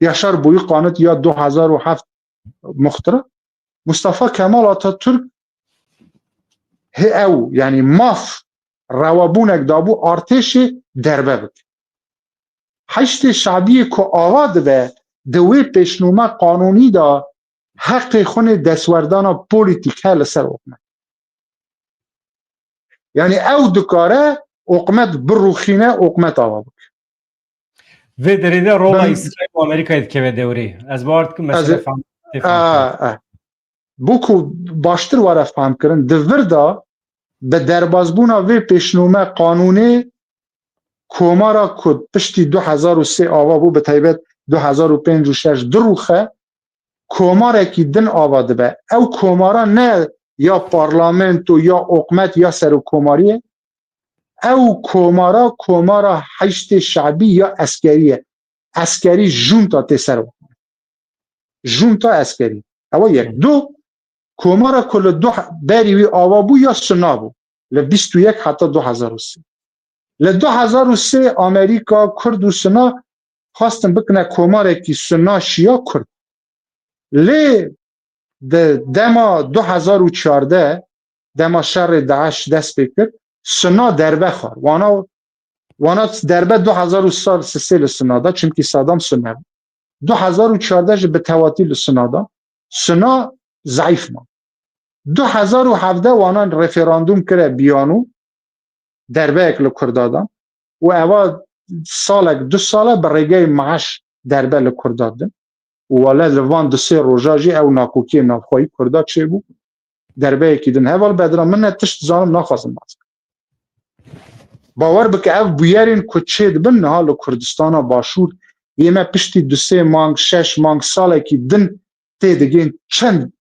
Yaşar Büyükanıt ya du hezar û heft muxtira. Mustafa Kemal Atatürk hê ew, yani maf rewabûnek dabû artêşê derbe bike. Heşdê Şebiyê ku ava dibe, di wê pêşnûme qanûnî de heqê xwe nê destwerdana polîtîk he li ser hikûmet. Yani ew dikare hikûmet birûxîne, hikûmet ava bike. Vê derê de rola Ben- Îsraîl û Amerîkayê dikeve dewrê. Ez bawer dikim Ez mesele ê- fam-, tê A, fam a. Bo ku baştir were fehmkirin, di vir de bi derbazbûna vê pêşnûme qanûnê komara ku piştî du hezar û sê ava bû, bi taybet du hezar û pênc û şeş dirûxe, komarekî din ava dibe. Ew komara ne ya parlamento, ya hikûmet, ya serokkomarî ye. Ew komara, komara Heşdê Şebî ya eskerî ye. Eskerî, junta tê ser. Junta eskerî. Ew e yek. Hı. Du, komara ku li du he-, berî wî ava bû ya Suna bû. Li bîst û yek heta du hezar û sê. Li du hezar û sê Amerîka, Kurd û Suna xwestin bikine komarekî Suna Şîya Kurd. Lê di dema du hezar û çardeh, dema şerê DAIŞ dest pê kir, Suna derbe xwar. Wana, wana derbe du hezar û sê li Suna da, çimkî Saddam Suna bû. Du hezar û çardeh jî bi tewatî li Suna da. Suna zayîf ma. Du hezar û hevdeh wana referandum kire biyano, derbeyek li Kurda da. Û eva salek, du sale bi rêgeyê maaş derbe li Kurda din. û wele li van du sê roja jî ew nakokiyê navxweyî Kurda çêbû. Derbeyekî din. Heval Bedran, min ne tişt dizanim, naxwazim nas. Bawer bike, ev bûyerên ku çêdibin niha li Kurdistana Başûr, yê me piştî du sê mang, şeş mang, salekî din tê digên çend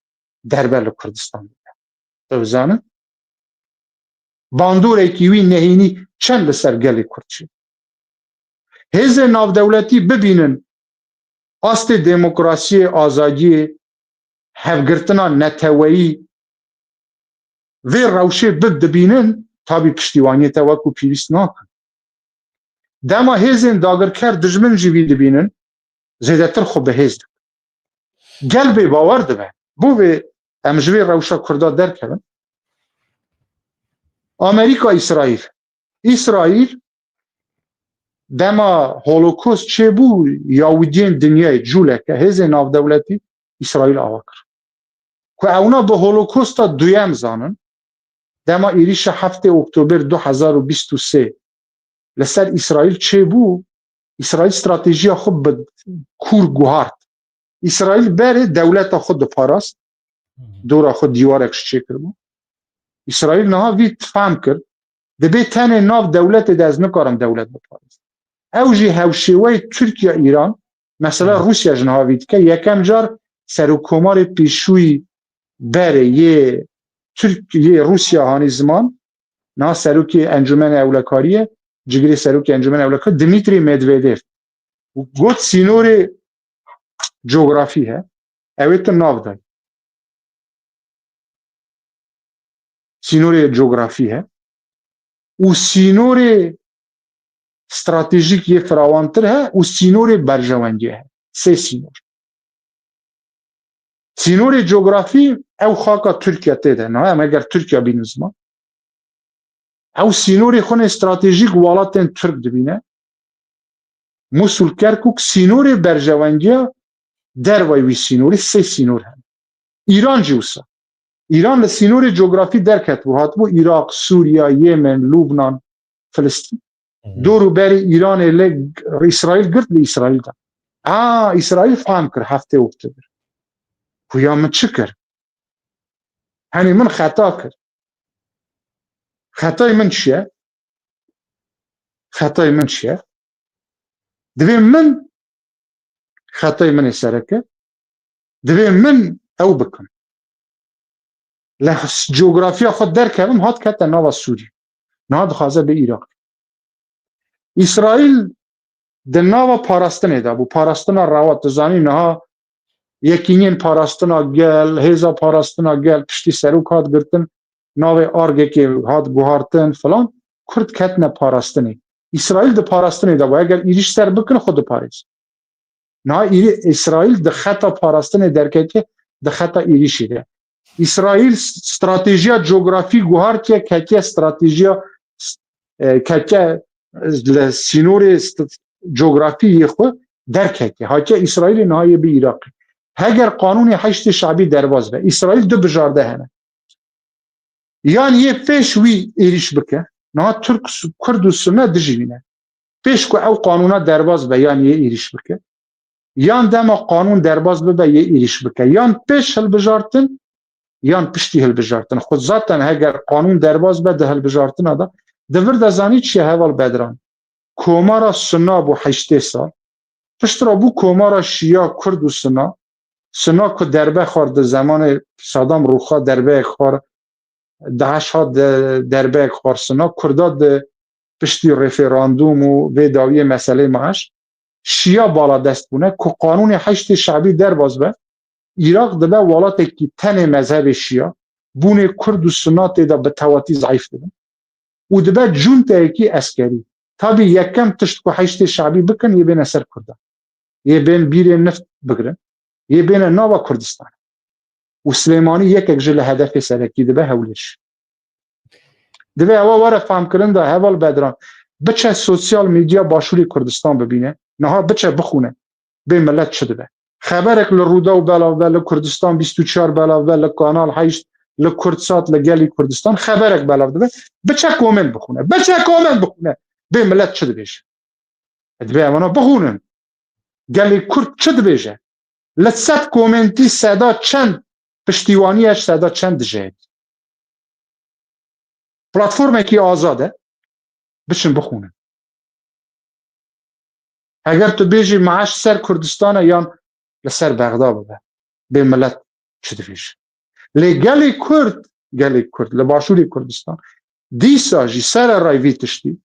derbe li Kurdistan dibe. Ew zanin, bandoreke wî nehênî çend li ser gelê Kurd çê. Hêzên navdewletî bibînin astê demokrasiyê, azadiyê, hevgirtina neteweyî vê rewşê bib dibînin, tabî piştîwaniyê te wekû pîvîst nakin. Dema hêzên dagirker dijmin jî vî dibînin, zêdetir xwe bi hêz dikin. Gel bê bawer dibe. Bo vê em ji vê rewşa Kurda derkevin. Amerîka, Îsraîl. Îsraîl dema Holokost çêbû, yawidiyên dinyayê, cûleke, hêzên navdewletî Îsraîl ava kir. Ku ewna bi Holokosta duyem zanin, dema êrîşa heftê Oktober du hezar û bîst û sê li ser Îsraîl çêbû, Îsraîl stratejiya xwe bi kûr guhart. Îsraîl berê dewleta xwe diparast, dora xwe dîwarek ji çê kiribû. Îsraîl niha vî fehm kir, dibê tenê nav dewletê de ez nikarim dewlet biparêzim. Ew jî hewşêweyê Tirkiye, Îran, mesela Rûsya ji niha vî dike, yekem car serokkomarê pêşûyî berê yê Tirk-, yê Rûsya hanî ziman, niha serokê Encûmenê Ewlekariyê, cigirê serokê Encûmenê Ewlekariyê, Dimitrî Medvedev. Got sînorê cografî he, ew ê tu nav dayî. Sînorê cografî he û sînorê stratejîk yê firawantir he û sînorê berjewendiyê he. Sê sînor. Sînorê cografî ew xaka Tirkiye tê de. Niha em eger Tirkiye bînin ziman, ew sînorê xwe nê stratejîk welatên Tirk dibîne. Musul, Kerkûk, sînorê berjewendiya dervayî wî sînorî, sê sînor hene. Îran jî wisa. Îran li sînorê cografî derketibû, hatibû Iraq, Sûriye, Yemen, Lubnan, Filistîn. Hı hı. Dor û berê Îranê li Îsraîl girt, li Îsraîl de. A, Îsraîl fam kir heftê Oktober. Xuya min çi kir? Henî min xeta kir. Xetayê min çi ye? Xetayê min çi ye? Divê min, xetayê min ê sereke, divê min ew bikim. Li cografiya xwe derkevim, hat kete nava Sûriyê. Niha dixwaze bê Iraq. Îsraîl di nava parastinê de bû. Parastina rewa, tu zanî niha yekîniyên parastina gel, hêza parastina gel, piştî serok hat girtin, navê argekê hat guhartin filan, Kurd ketine parastinê. Îsraîl di parastinê de bû. Eger êrîş ser bikin, xwe diparêz. Niha Îrî-, Îsraîl di xeta parastinê derketiye, di xeta êrîşê de. Îsraîl s-, stratejiya cografî guhartiye, ketiye stratejiya s-, e, ketiye li sînorê st-, cografî yê xwe derketiye. Hatiye Îsraîlê, niha yê bi Iraqê. Heger qanûnê heştê şabî derbas be, Îsraîl du bijarde hene. Yan yê pêş wî êrîş bike, niha Tirk, Kurd û Sunne dijî wî ne. Pêş ku ew qanûna derbas be, yan yê êrîş bike, yan dema qanûn derbas bibe, yê êrîş bike, yan pêş hilbijartin, yan piştî hilbijartin. Xwe zaten heger qanûn derbas be di hilbijartina de, di vir de zanî çi ye heval Bedran? Komara Sunna bû heştê sal. Piştre bû komara Şiya, Kurd û Sunna. Sunna ku derbe xwar di zemanê Saddam rûxa derbeyek xwar, DAIŞ hat de-, derbeyek xwar Sunna. Kurda di piştî referandûm û vê dawiyê meselê maaş, Şiya baladest bûne. Ku qanûnê heştê şabî derbas be, Iraq dibe welatekî tenê mezhebê Şiya, bûnê Kurd û Sunna tê de bi tewatî zeîf dibin. Û dibe cunteyekî eskerî. Tabî yekem tişt ku heştê şabî bikin, yê bêne ser Kurdan. Yê bên bîrê nift bigirin. Yê bêne nava Kurdistanê. Û Silêmanî yekek ji li hedefê serekî dibe, Hewlêr. Divê ewa were famkirin de, heval Bedran. Biçe sosyal medya Başûrê Kurdistan bibîne. Niha biçe bixûne. Bê milet çi dibe. Xeberek li Rûdaw belav be, li Kurdistan bîst û çar belav be, li Kanal heşt, li Kurdsat, li Gelî Kurdistan xeberek belav dibe. Biçe komên bixûne. Biçe komên bixûne. Bê milet çi dibêje. Divê evana bixûnin. Gelê Kurd çi dibêje? Li sed komentî seda çend piştîwaniye, seda çend dijeyî. Platformekî azad e, biçin bixwînin. Heger tu bêjî maaş ser Kurdistan e yan li ser Bexda bibe, bê milet çi dibêje. Lê gelê Kurd, gelê Kurd li Başûrê Kurdistan dîsa jî sererayî vî tiştî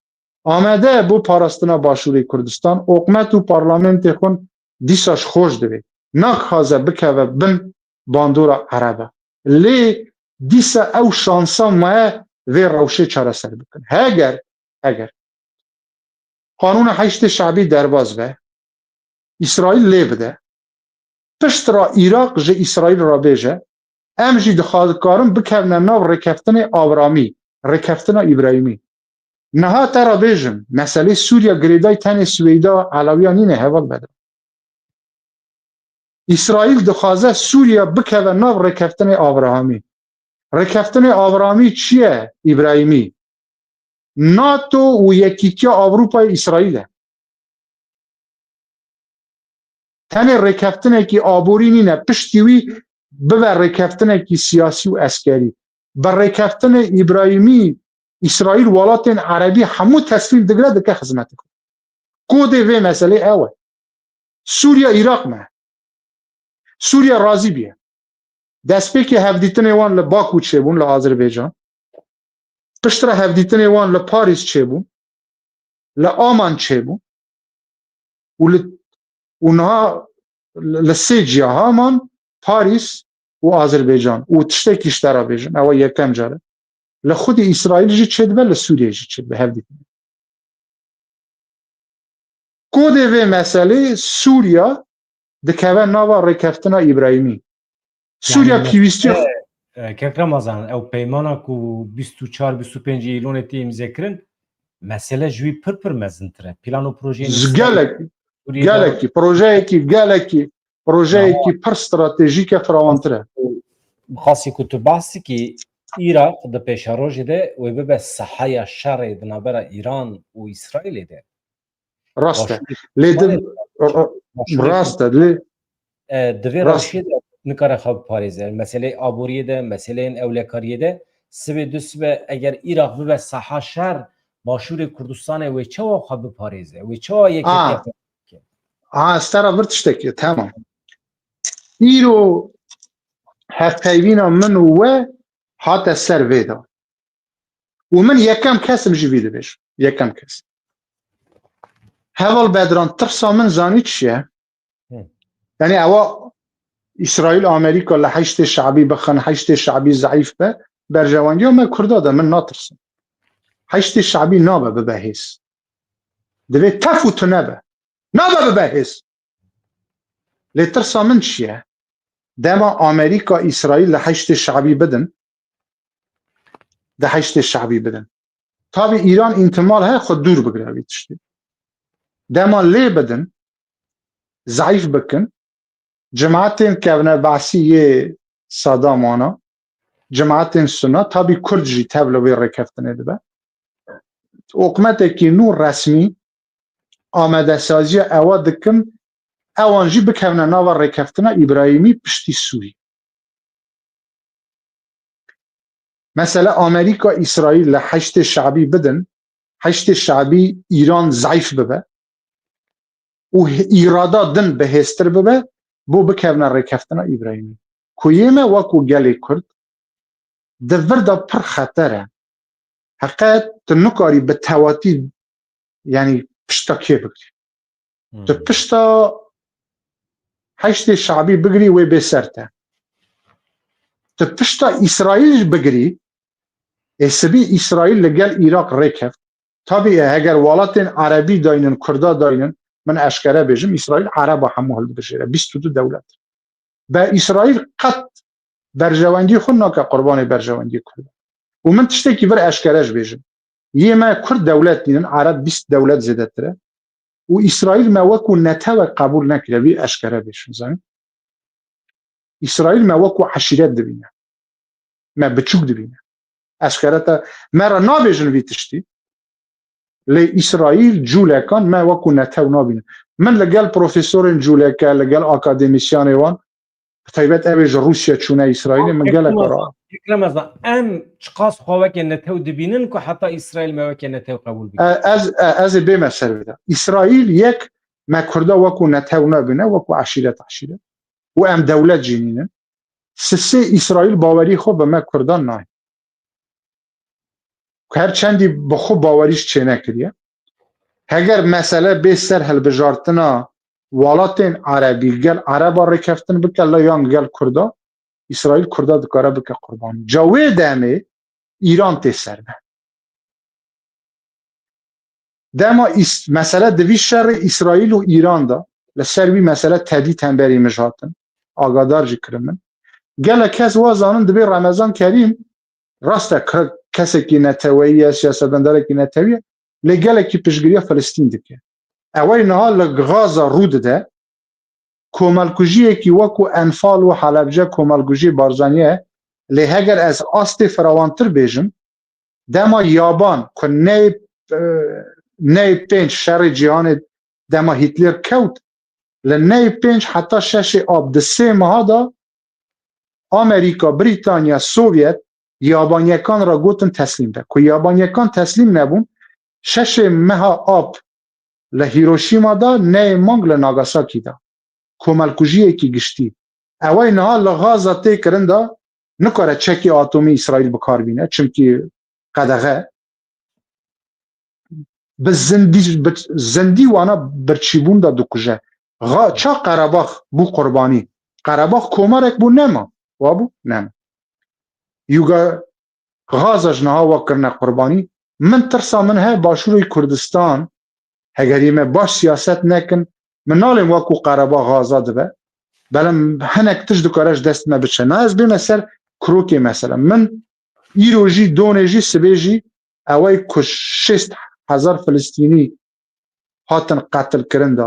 amade bû parastina Başûrê Kurdistan, oqmet û parlamentê xwe dîsa ji xwe ji divê. Naxwaze bikeve bin bandora Ereba. Lê dîsa ew şansa maye vê rewşê çareser bikin. Heger, heger Qanûna Heşdê Şebî derbas be, Îsraîl lê bide, pişt re Îraq ji Îsraîl re bêje, em jî dixwaz-, dikarin bikevine nav rêkeftinê Abramî, rêkeftina Îbrahîmî. Niha te re bêjim, meselê Sûriya girêdayî tenê Swêda, Elewiya nîne, heval Bedran. Îsraîl dixwaze Sûriya bikeve nav rêkeftinê Abrahamî. Rêkeftinê Abrahamî çi ye? Îbrahîmî. NATO û Yekîtiya Ewropayê Îsraîl e. Tenê rêkeftinekî aborî nîne, piştî wî bibe rêkeftinekî siyasî û eskerî. Bi rêkeftinê Îbrahîmî, Îsraîl welatên erebî hemû teslîm digre, dike xizmetê xwe. Kodê vê meselê ew e. Sûriya Îraq me. Sûriya razî bûye. Destpêkê hevdîtinê wan li Bakû çêbûn, li Azerbaycan. Piştre hevdîtinê wan li Parîs çêbûn, li Aman çêbûn û li, û niha li, li sê ciya Aman, Parîs û Azerbaycan. Û tiştekî ji te re bêjim, ew e yekem car e. Li xwedî Îsraîl jî çêdibe, li Sûriyê jî çêdibe hevdîtinê. Kodê vê meselê Sûriya dikeve nava rêkeftina Îbrahîmî. Sûriya Yani pêwîstiya mesele, e, Kek Ramazan, ew peymana ku bîst û çar bîst û pênc Îlonê tê îmze kirin, mesele ji wî pir pir mezintir e. Plan û projeyên Ji Îsraîl gelek, Sûriyê de gelekî, projeyekî, gelekî, projeyekî pir stratejîk e, firawantir e. Xasî ku tu behs dikî, Îraq di pêşerojê de wê bibe sahaya şerê di navbera Îran û Îsraîlê de. Rast e. Başûrê Lê din, Kurdistanê, başûrê rast e. Lê E, di vê Rast. rewşê de nikare xwe biparêze. Meseleyê aboriyê de, meseleyên ewlekariyê de, sibê du sibe eger Îraq bibe saha şer, Başûrê Kurdistanê wê çawa xwe biparêze? Wê çawa yeketiya Aa. xwe bike? Ha, ez te re vir tiştekî, tamam. Îro hevpeyvîna min û we hate ser vê de. Û min yekem kes im ji vî dibêjim. Yekem kes. Heval Bedran, tirsa min zanî çi ye? Hı. Yani ewa Îsraîl, Amerîka li Heşdê Şebî bixin, Heşdê Şebî zeîf be, berjewendiya me Kurda de, min natirsim. Heşdê Şebî nabe bibe hêz. Divê tef û tune be. Nabe bibe hêz. Lê tirsa min çi ye? Dema Amerîka Îsraîl li Heşdê Şebî bidin, di Heşdê Şebî bidin. Tabî Îran întimal heye xwe dûr bigire vî tiştî. Dema lê bidin, zeîf bikin, cimatên kevnebasî yê Sadam wana, cimatên Sunna, tabî Kurd jî tev li wê rêkeftinê dibe. Hikûmetekî nû resmî amadesaziya ewa dikin, ewan jî bikevine nava rêkeftina Îbrahîmî piştî Sûrî. Mesele Amerîka, Îsraîl li Heşdê Şebî bidin, Heşdê Şebî Îran zeîf bibe û he-, îrada din bihêztir bibe, bo bikevine rêkeftina Îbrahîmî. Ku yê me wekû gelê Kurd di vir de pir xeter e. Heqet tu nikarî bi tewatî, yanî pişta kê bigirî. Hmm. Tu pişta Heşdê Şebî bigirî, wê bê ser te. Tu pişta Îsraîl bigirî, ê sibî Îsraîl li gel Îraq rêkeft. Tabî, heger welatên Erebî daynin, Kurda daynin, min eşkere bêjim, Îsraîl Ereba hemû hildibijêre. Bîst û du dewlet. Be Îsraîl qet berjewendiyê xwe nake qurbanê berjewendiyê Kurdan. Û min tiştekî vir eşkere ji bêjim. Yê me Kurd dewlet nînin, Ereb bîst dewlet zêdetir e. Û Îsraîl me wekû netewek qebûl nekiriye, vî eşkere bêjim, zanî. Îsraîl me wekû eşîret dibîne. Me biçûk dibîne. Eşkere te, me re nabêjin vî tiştî. Lê Îsraîl cûlekan me wekû netew nabînin. Min li gel profesorên cûleke, li gel akademîsyanê wan, bi taybet ew ê ji Rûsya çûne Îsraîlê, min gelek ra. Yek Remezan, em çiqas xwe weke netew dibînin ku heta Îsraîl me weke netew qebûl bike? E, ez, e, ez ê bême ser vê de. Îsraîl yek me Kurda wekû netew nabîne, wekû eşîret eşîret. Û em dewlet jî nînin. Sisê Îsraîl bawerî xwe bi me Kurdan nayê. Her çendî bi xwe bawerî ji çênekiriye. Heger mesele bê ser hilbijartina welatên Erebî, gel Ereba rêkeftin bike, la yan gel Kurda, Îsraîl Kurda dikare bike qurbanî. Ca wê demê Îran tê ser be. Dema îs-, mesele di vî şerê Îsraîl û Îran de, li ser wî mesele tedî hemberî min jî hatin, agadar jî kirin min. Gelek kes wa zanin dibê Remezan Kerîm, rast e, ke-, kesekî neteweyî ye, siyasetmedarekî netewî ye, lê gelekî piştgiriya Filistîn dike. Ew ê niha li Gaza rû dide, komelkujiyekî wekû Enfal û Helebce komelkujiyê Barzanî ye, lê heger ez astê firawantir bêjim, dema yaban ku neyê, e, neyê pênc şerê cîhanê dema Hîtler kewt, li neyê pênc heta şeşê ab di sê meha de Amerîka, Brîtanya, Sovyet yabaniyekan re gotin teslîm be. Ku yabaniyekan teslîm nebûn, şeşê meha ab li Hiroşîma de, neyê mang li Nagasakî de. Komelkujiyekî giştî. Ew ê niha li Gaza tê kirin de nikare çekî atomî Îsraîl bi kar bîne, çimkî qedexe. Bi zindî, bi zindî wana birçîbûn de dikuje. Ga-, ça Qerebax bû qurbanî? Qerebax komarek bû, nema. Wa bû? Nema. Yuga Gaza ji niha wa kirine qurbanî. Min tirsa min heye Başûrê Kurdistan, hegerî me baş siyaset nekin, min nalêm wekû Qerebax Gaza dibe. Belem hinek tişt dikare ji dest me biçe. Na ez bême ser kurokê mesele. Min îro jî, donê jî, sibê jî, ew ê ku şêst hezar Filistînî hatin qetilkirin de,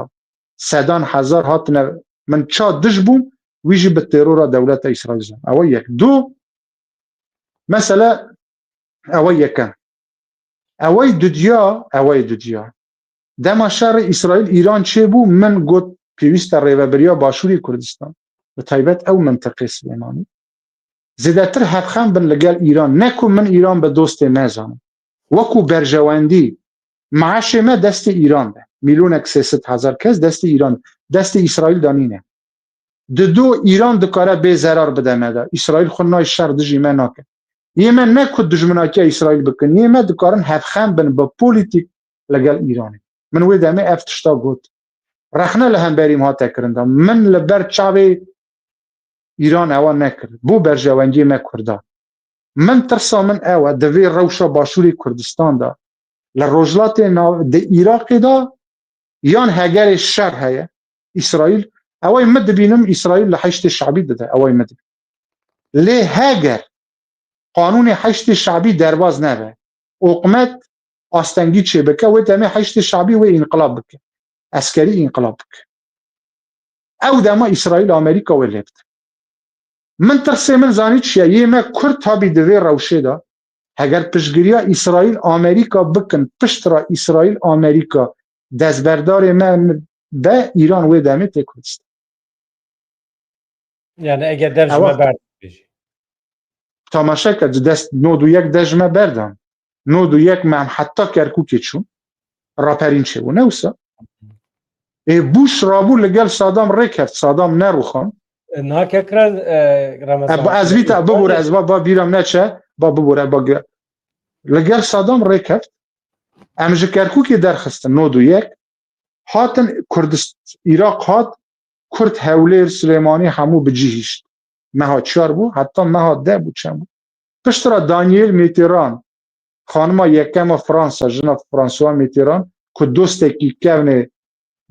sedan hezar hatine, min ça dij bûm, wî jî bi terora dewleta Îsraîl zan. Ew ê yek. Du, mesele ew ê yekem. Ew ê dudiya, ew ê dudiya. Dema şerê Îsraîl-Îran çêbû, min got pêwîst e rêvebiriya Başûrê Kurdistan, bi taybet ew mintiqê Silêmanî, zêdetir hevxem bin li gel Îran. Ne ku min Îran bi dostê me zanim. Wekû berjewendî, meaşê me destê Îran de. Mîlyonek sê sed hezar kes destê Îran, destê Îsraîl de nîne. Dido Îran dikare bê zerar bide me de. Îsraîl xwe nayê şer dijî me nake. Yê me ne ku dijminatiya Îsraîl bikin, yê me dikarin hevxem bin bi polîtîk li gel Îranê. Min wê demê ev tişta got. Rexne li hemberî min hate kirin de. Min li ber çavê Îran ewa nekir. Bû berjewendiyê me Kurda. Min tirsa min ew e, di vê rewşa Başûrê Kurdistan de, li Rojhilatê Nav-, di Iraqê de, yan hegerê şer heye, Îsraîl, ew ê min dibînim, Îsraîl li Heşdê Şebî dide, ew ê min dibînim. Lê heger qanûnê Heşdê Şebî derbaz nebe, hikûmet astengî çêbike, wê demê Heşdê Şebî wê înqilab bike. Eskerî înqilab bike. Ew dema Îsraîl, Amerîka wê lê bide. Min tirsê min zanî çi ye? Yê me Kurd tabî di vê rewşê de, heger piştgiriya Îsraîl, Amerîka bikin, pişt re Îsraîl, Amerîka destberdarê me be, Îran wê demê tê Kurdistan. Yani eger dev ji Ewa. me berdibêjî. Tamaşe ke, di dest nod û yek de ji me berdan. Nod û yek me em heta Kerkûkê çûn. Raperîn çêbû, ne wisa? Ê, Bush rabû li gel Sadam rêkeft, Sadam nerûxan. E, niha kekra, e, Remezan. E, ba, ez vî te, bibûre, ez ba, ba bîra min neçe, ba bibûre, ba ge-, li gel Sadam rêkeft. Em ji Kerkûkê derxistin, nod û yek. Hatin Kurdist-, Iraq hat, Kurd, Hewlêr, Silêmanî hemû bi cî hişt. Meha çar bû, heta meha deh bû, çend bû? Piştre Daniel Mitterrand, xanima yekem a Fransa, jina François Mitterrand, ku dostekî kevnê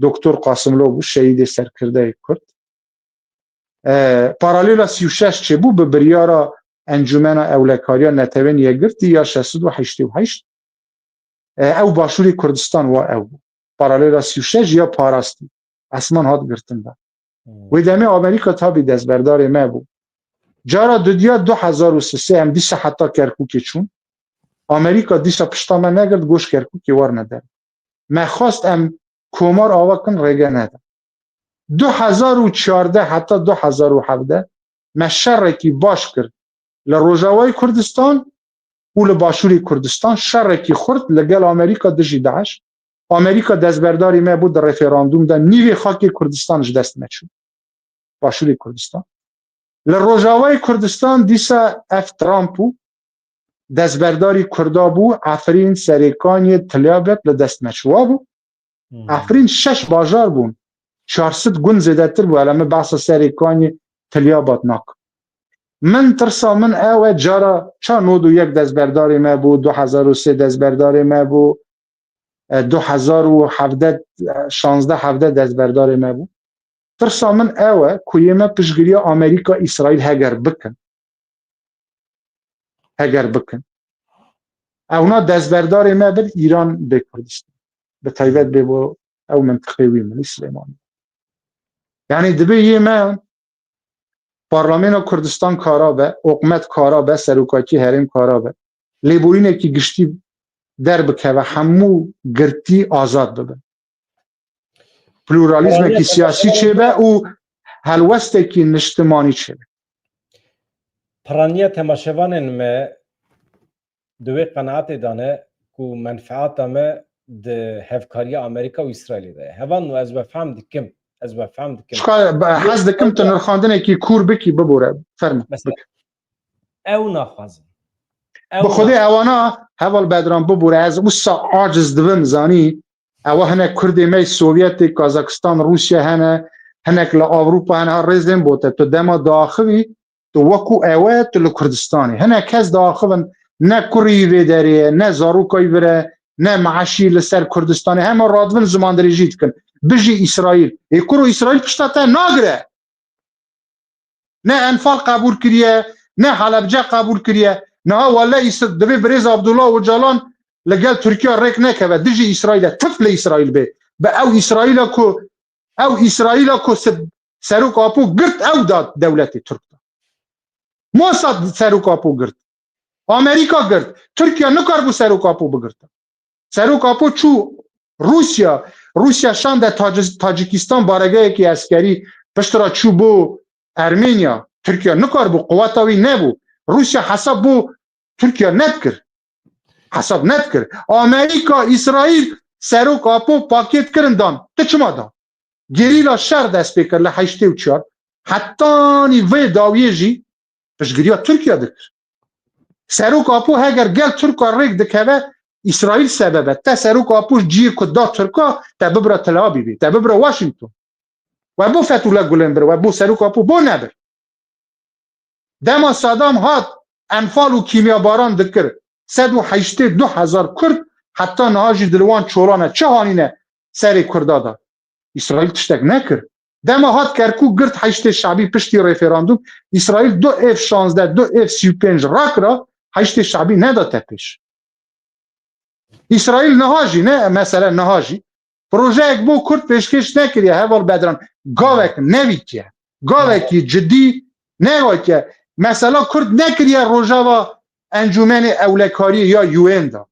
Doktor Qasimlo bû, şehîdê serkirdeyê Kurd. E, paralêla sî û şeş çêbû, bi biryara Encûmena Ewlekariya Netewên Yekgirtî ya şeş sed û heştê û heşt. E, ew Başûrê Kurdistan wa ew bû. Paralêla sî û şeş ya parastî. Esman hat girtin da. Hmm. Wê demê Amerîka tabî destberdarê me bû. Cara dudiya du hezar û sê em dîsa heta Kerkûkê çûn. Amerîka dîsa pişta me negirt, goş Kerkûkê warine der. Me xwest em komar ava kin, rêge neda. Du hezar û çardeh heta du hezar û hevdeh me şerekî baş kir li Rojavayê Kurdistan û li Başûrê Kurdistan, şerekî xurt li gel Amerîka dijî DAIŞ. Amerîka destberdarî me bû di referandûm de, nîvê xakê Kurdistan ji dest me çû. Başûrê Kurdistan. Li Rojavayê Kurdistan dîsa ev Trump bû, destberdarî Kurda bû, Efrîn, Serêkaniyê, Tilyabet li dest me çû. Wa bû. Hmm. Efrîn şeş bajar bûn. Çar sed gund zêdetir bû. Hele min behsa Serêkaniyê, Tilyabet nakim. Min tirsa min ew e, cara ça nod û yek destberdarê me bû, du hezar û sê destberdarê me bû, e, du hezar û hevdeh, e, şazdeh hevdeh destberdarê me bû. Tirsa min ew e ku yê me piştgiriya Amerîka, Îsraîl heger bikin, heger bikin, ewna destberdarê me bin, Îran bê Kurdistan. Bi taybet bê bo ew mintiqê wî min, Silêmanî. Yanî dibê yê me Parlamena Kurdistan kara be, hikûmet kara be, serokatî herêm kara be, lêborînekî giştî derbikeve, hemû girtî azad bibin. Pluralîzmekî siyasî çêbe û helwestekî niştimanî çêbe. Piraniya temaşevanên me di wê qenaetê de ne ku menfeata me di hevkariya Amerîka û Îsraîlê de ye. Hevalno, ez we fehm dikim. Ez we fehm dikim. Çika be-, hez dikim tu nirxandinekî kûr bikî, bibore. Fermo. Mesela, bike. Ew naxwazin. Ew Bi Xwedê naxwazin. Ewana, heval Bedran, bibore. Ez wisa aciz dibim, zanî. Ewa hinek Kurdê me Sovyetê, Kazakistan, Rûsya hene, hinek li Ewropa hene, ha rêzên bo te. Tu dema diaxivî, tu wekû ew e, tu li Kurdistanê. Hinek kes diaxivin, ne kurî wî vê derê ye, ne zaroka wî vir e, ne meeşî li ser Kurdistanê. Hema radivin zimandirêjî dikin. Bijî Îsraîl. Ê kuro Îsraîl pişta te nagire. Ne Enfal qebûl kiriye, ne Helebce qebûl kiriye. Niha wele Îs-, divê birêz Abdullah Ocalan li gel Tirkiye rêk nekeve. Dijî Îsraîl e. Tif li Îsraîl bê. Bi ew Îsraîla ku Ew Îsraîla ku se-, Serok Apo girt, ew da dewletê Tirk da. Mossad Serok Apo girt. Amerîka girt. Tirkiye nikaribû Serok Apo bigirta. Serok Apo çû Rûsya. Rûsya şande Taci-, Tacikistan baregehekî eskerî, piştre çû bo Ermeniya. Tirkiye nikaribû, quweta wî nebû. Rûsya hesab bo Tirkiye nedikir. Hesab nedikir. Amerîka, Îsraîl, Serok Apo pakêt kirin dan. Tu çima dan? Gerîla şer dest pê kir li heştê û çar. Hetanî vê dawiyê jî piştgiriya Tirkiye dikir. Serok Apo heger gel Tirka rêk dikeve, Îsraîl sebeb e. Te Serok Apo ciyê ku da Tirka, te bibira Tel Avîvê, te bibira Washington. We bo Fethullah Gulen bir, we bo Serok Apo bo nebir. Dema Saddam hat Enfal û kîmyabaran dikir, sed û heştê du hezar Kurd heta niha jî di li wan çolan e. Çi hanîne serê Kurda da? Îsraîl tiştek nekir. Dema hat Kerkûk girt Heşdê Şebî piştî referandûm, Îsraîl du F şazdeh, du F sî û pênc rakira, Heşdê Şebî neda te pêş. Îsraîl niha jî, ne mesele niha jî, projeyek bo Kurd pêşkêş nekiriye, heval Bedran. Gavek nevîtiye. Gavekî cidî negatiye. Mesela Kurd nekiriye rojeva Encûmenê Ewlekariyê ya U N da.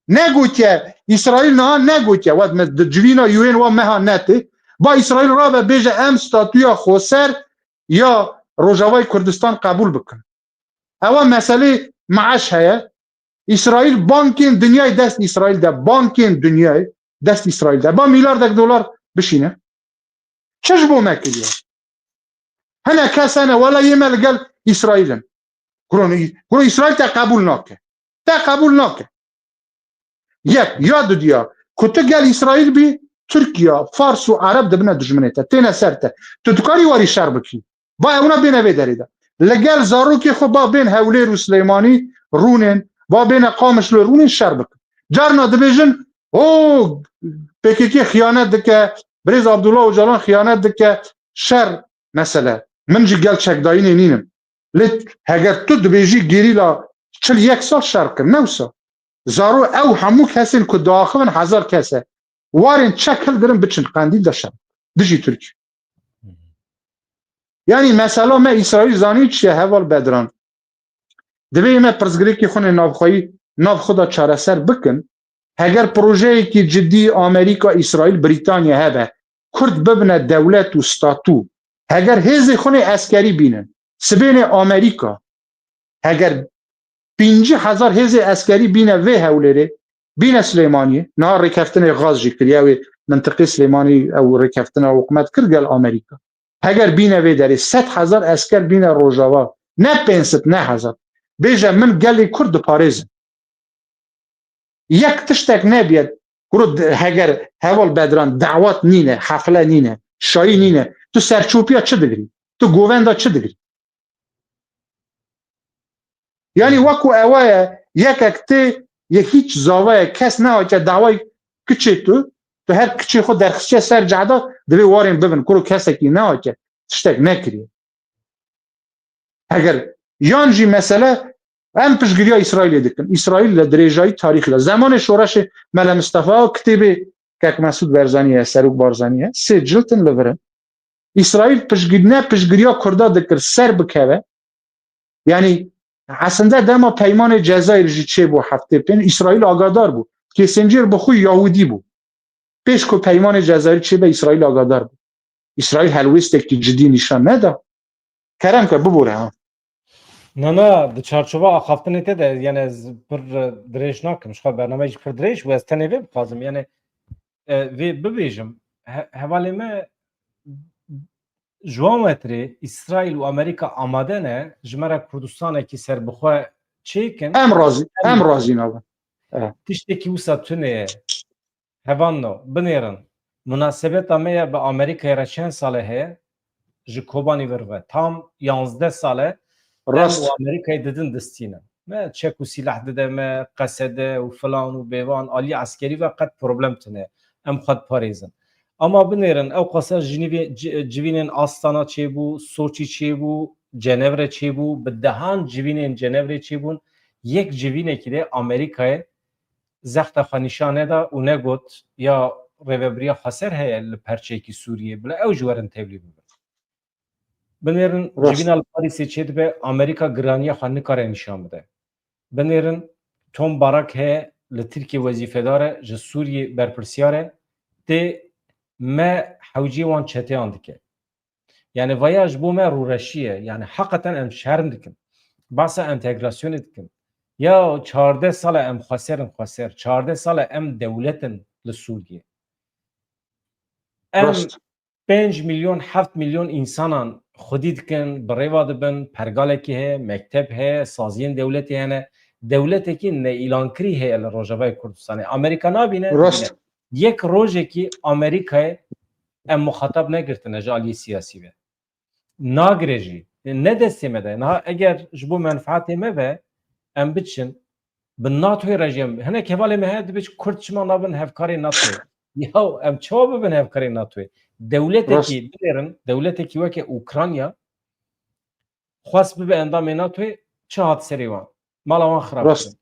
Negotiye, Îsraîl niha negotiye. Wet me di civîna U N wa meha netê. Ba Îsraîl rabe bêje em statûya xweser ya Rojavayê Kurdistan qebûl bikin. Ewa meselê meeş heye. Îsraîl, bankên dinyayê dest Îsraîl de, bankên dinyayê dest Îsraîl de. Ba milyardek dolar bişîne. Çi ji bo me kiriye? Hinek kes hene, wela yê me li gel Îsraîl in. Kuro, kuro Îsraîl te qebûl nake. Te qebûl nake. Yek, ya dudiya, ku tu gel Îsraîl bî, Tirkiye, Fars û Ereb dibine dijminê te, têne ser te. Tu dikarî warî şer bikî. Ba ewna bêne vê derê de. Li gel zarokê xwe ba bên Hewlêr û Silêmanî rûnên, ba bêne Qamişlo rûnên şer bikin. Carna dibêjin, o P K K xiyanet dike, birêz Abdullah Ocalan xiyanet dike, şer mesele. Min jî gel çekdayînê nînim. Lê heger tu dibêjî gerîla çil yek sal şer kir, ne wisa. Zaro ew hemû kesên ku diaxivin hezar kes e. Warên çek hilgirin biçin Qendîl de şer. Dijî Tirkî. Yanî mesela me Îsraîl zanî çi ye heval Bedran. Divê me pirsgirêkê xwe nê navxweyî nav xwe de çareser bikin, heger projeyekî cidî Amerîka, Îsraîl, Brîtanya hebe, Kurd bibine dewlet û statû, heger hêzê xwe nê eskerî bînin, sibênê Amerîka, heger pêncî hezar hêzê eskerî bîne vê Hewlêrê, bîne Silêmaniyê, niha rêkeftinê gaz jî kiriye, wê mintiqê Silêmanî ew rêkeftina hikûmet kir gel Amerîka. Heger bîne vê derê, sed hezar esker bîne Rojava, ne pênc sed, ne hezar. Bêje min gelê Kurd diparêzin. Yek tiştek nebiye, kuro d-, heger heval Bedran dawet nîne, hefle nîne, şayî nîne, tu serçopiya çi digirî? Tu govenda çi digirî? Yanî wekû ewa ye, yekek tê, yê hîç zava ye, kes nehatiye dawayê kiçê tu, tu her kiçê xwe derxistiye ser cehda, divê warên bibin, kuro kesekî nehatiye, tiştek nekiriye. Heger yan jî mesele, em piştgiriya Îsraîlê dikin. Îsraîl li dirêjayî tarîx, li zemanê şoreşê Mele Mistefa, kitêbê Kek Mesûd Berzanî ye, Serok Barzanî ye, sê cilt in li vir in. Îsraîl piştgir-, ne piştgiriya Kurda dikir, ser bikeve. Yanî esinde dema peymanê Cezayir jî çêbû heftê pênc, Îsraîl agadar bû. Kîssinger bi xwe Yahûdî bû. Pêş ku peymanê Cezayir çêbe, Îsraîl agadar bû. Îsraîl helwêstekî cidî nîşan neda. Kerem ke, bibore ha. Na, na, di çarçova axaftinê te de, yani ez pir, e, dirêj nakim. Ji xwe bernameyê jî pir dirêj bû, ez tenê vê bixwazim. Yani, e, vê bibêjim. He-, hevalê me ji wan wetirê Îsraîl û Amerîka amade ne ji me re Kurdistanekî serbixwe çêkin. Em razî, em razî nabin. Evet. Tiştekî wisa tune ye. Hevalno, binêrin. Munasebeta me ya bi Amerîkayê re çend sal e heye? Ji Kobanî vir ve tam yanzdeh sal e em û Amerîkayê didin distînin. Me çek û sîleh dide me, qesede û filan û bêvan, alî eskerî ve qet problem tune. Em xwe diparêzin. Ama binêrin, ew qasa jinîvê-, ci-, civînên Astana çêbû, Soçî çêbû, Cenevre çêbû, bi dehan civînên Cenevrê çêbûn. Yek civînekî de Amerîkayê zexta xwe nîşan neda û negot ya rêvebiriya xweser heye li perçeyekî Sûriyê, bila ew ji werin tevlî bibin. Binêrin, civîna li Parîsê çêdibe, Amerîka giraniya xwe nikare nîşan bide. Binêrin, Tom Barak heye, li Tirkiyê wezîfedar e, ji Sûriyê berpirsiyar e, tê me hewcê wan çeteyan dike. Yani vaya ji bo me rûreşî ye. Yani heqeten em şerm dikin. Bahsa entegrasyonê dikin. Ya çardeh sal e em xweser in, xweser. Çardeh sal e em dewlet in li Sûriyê. Em pênc milyon, heft milyon insanan xwedî dikin, bi rêva dibin, pergalekî heye, mekteb heye, saziyên dewletê hene. Dewletekî neîlankirî heye li Rojavayê Kurdistanê. Amerîka nabîne, nabîne. Yek rojekî Amerîkayê em muxatab negirtine ji aliyê siyasî ve. Nagire jî. Ne destê me de. Niha eger ji bo menfaatê me ve em biçin, bi NATOyê re jî em, hinek hevalê me heye dibê Kurd çima nabin hevkarê NATOyê? Ya em çawa bibin hevkarê NATOyê? Dewletekî, binêrin, dewletekî weke Ukrayna xwest bibe endamê NATOyê, çi hat serê wan? Mala wan xirab kirin.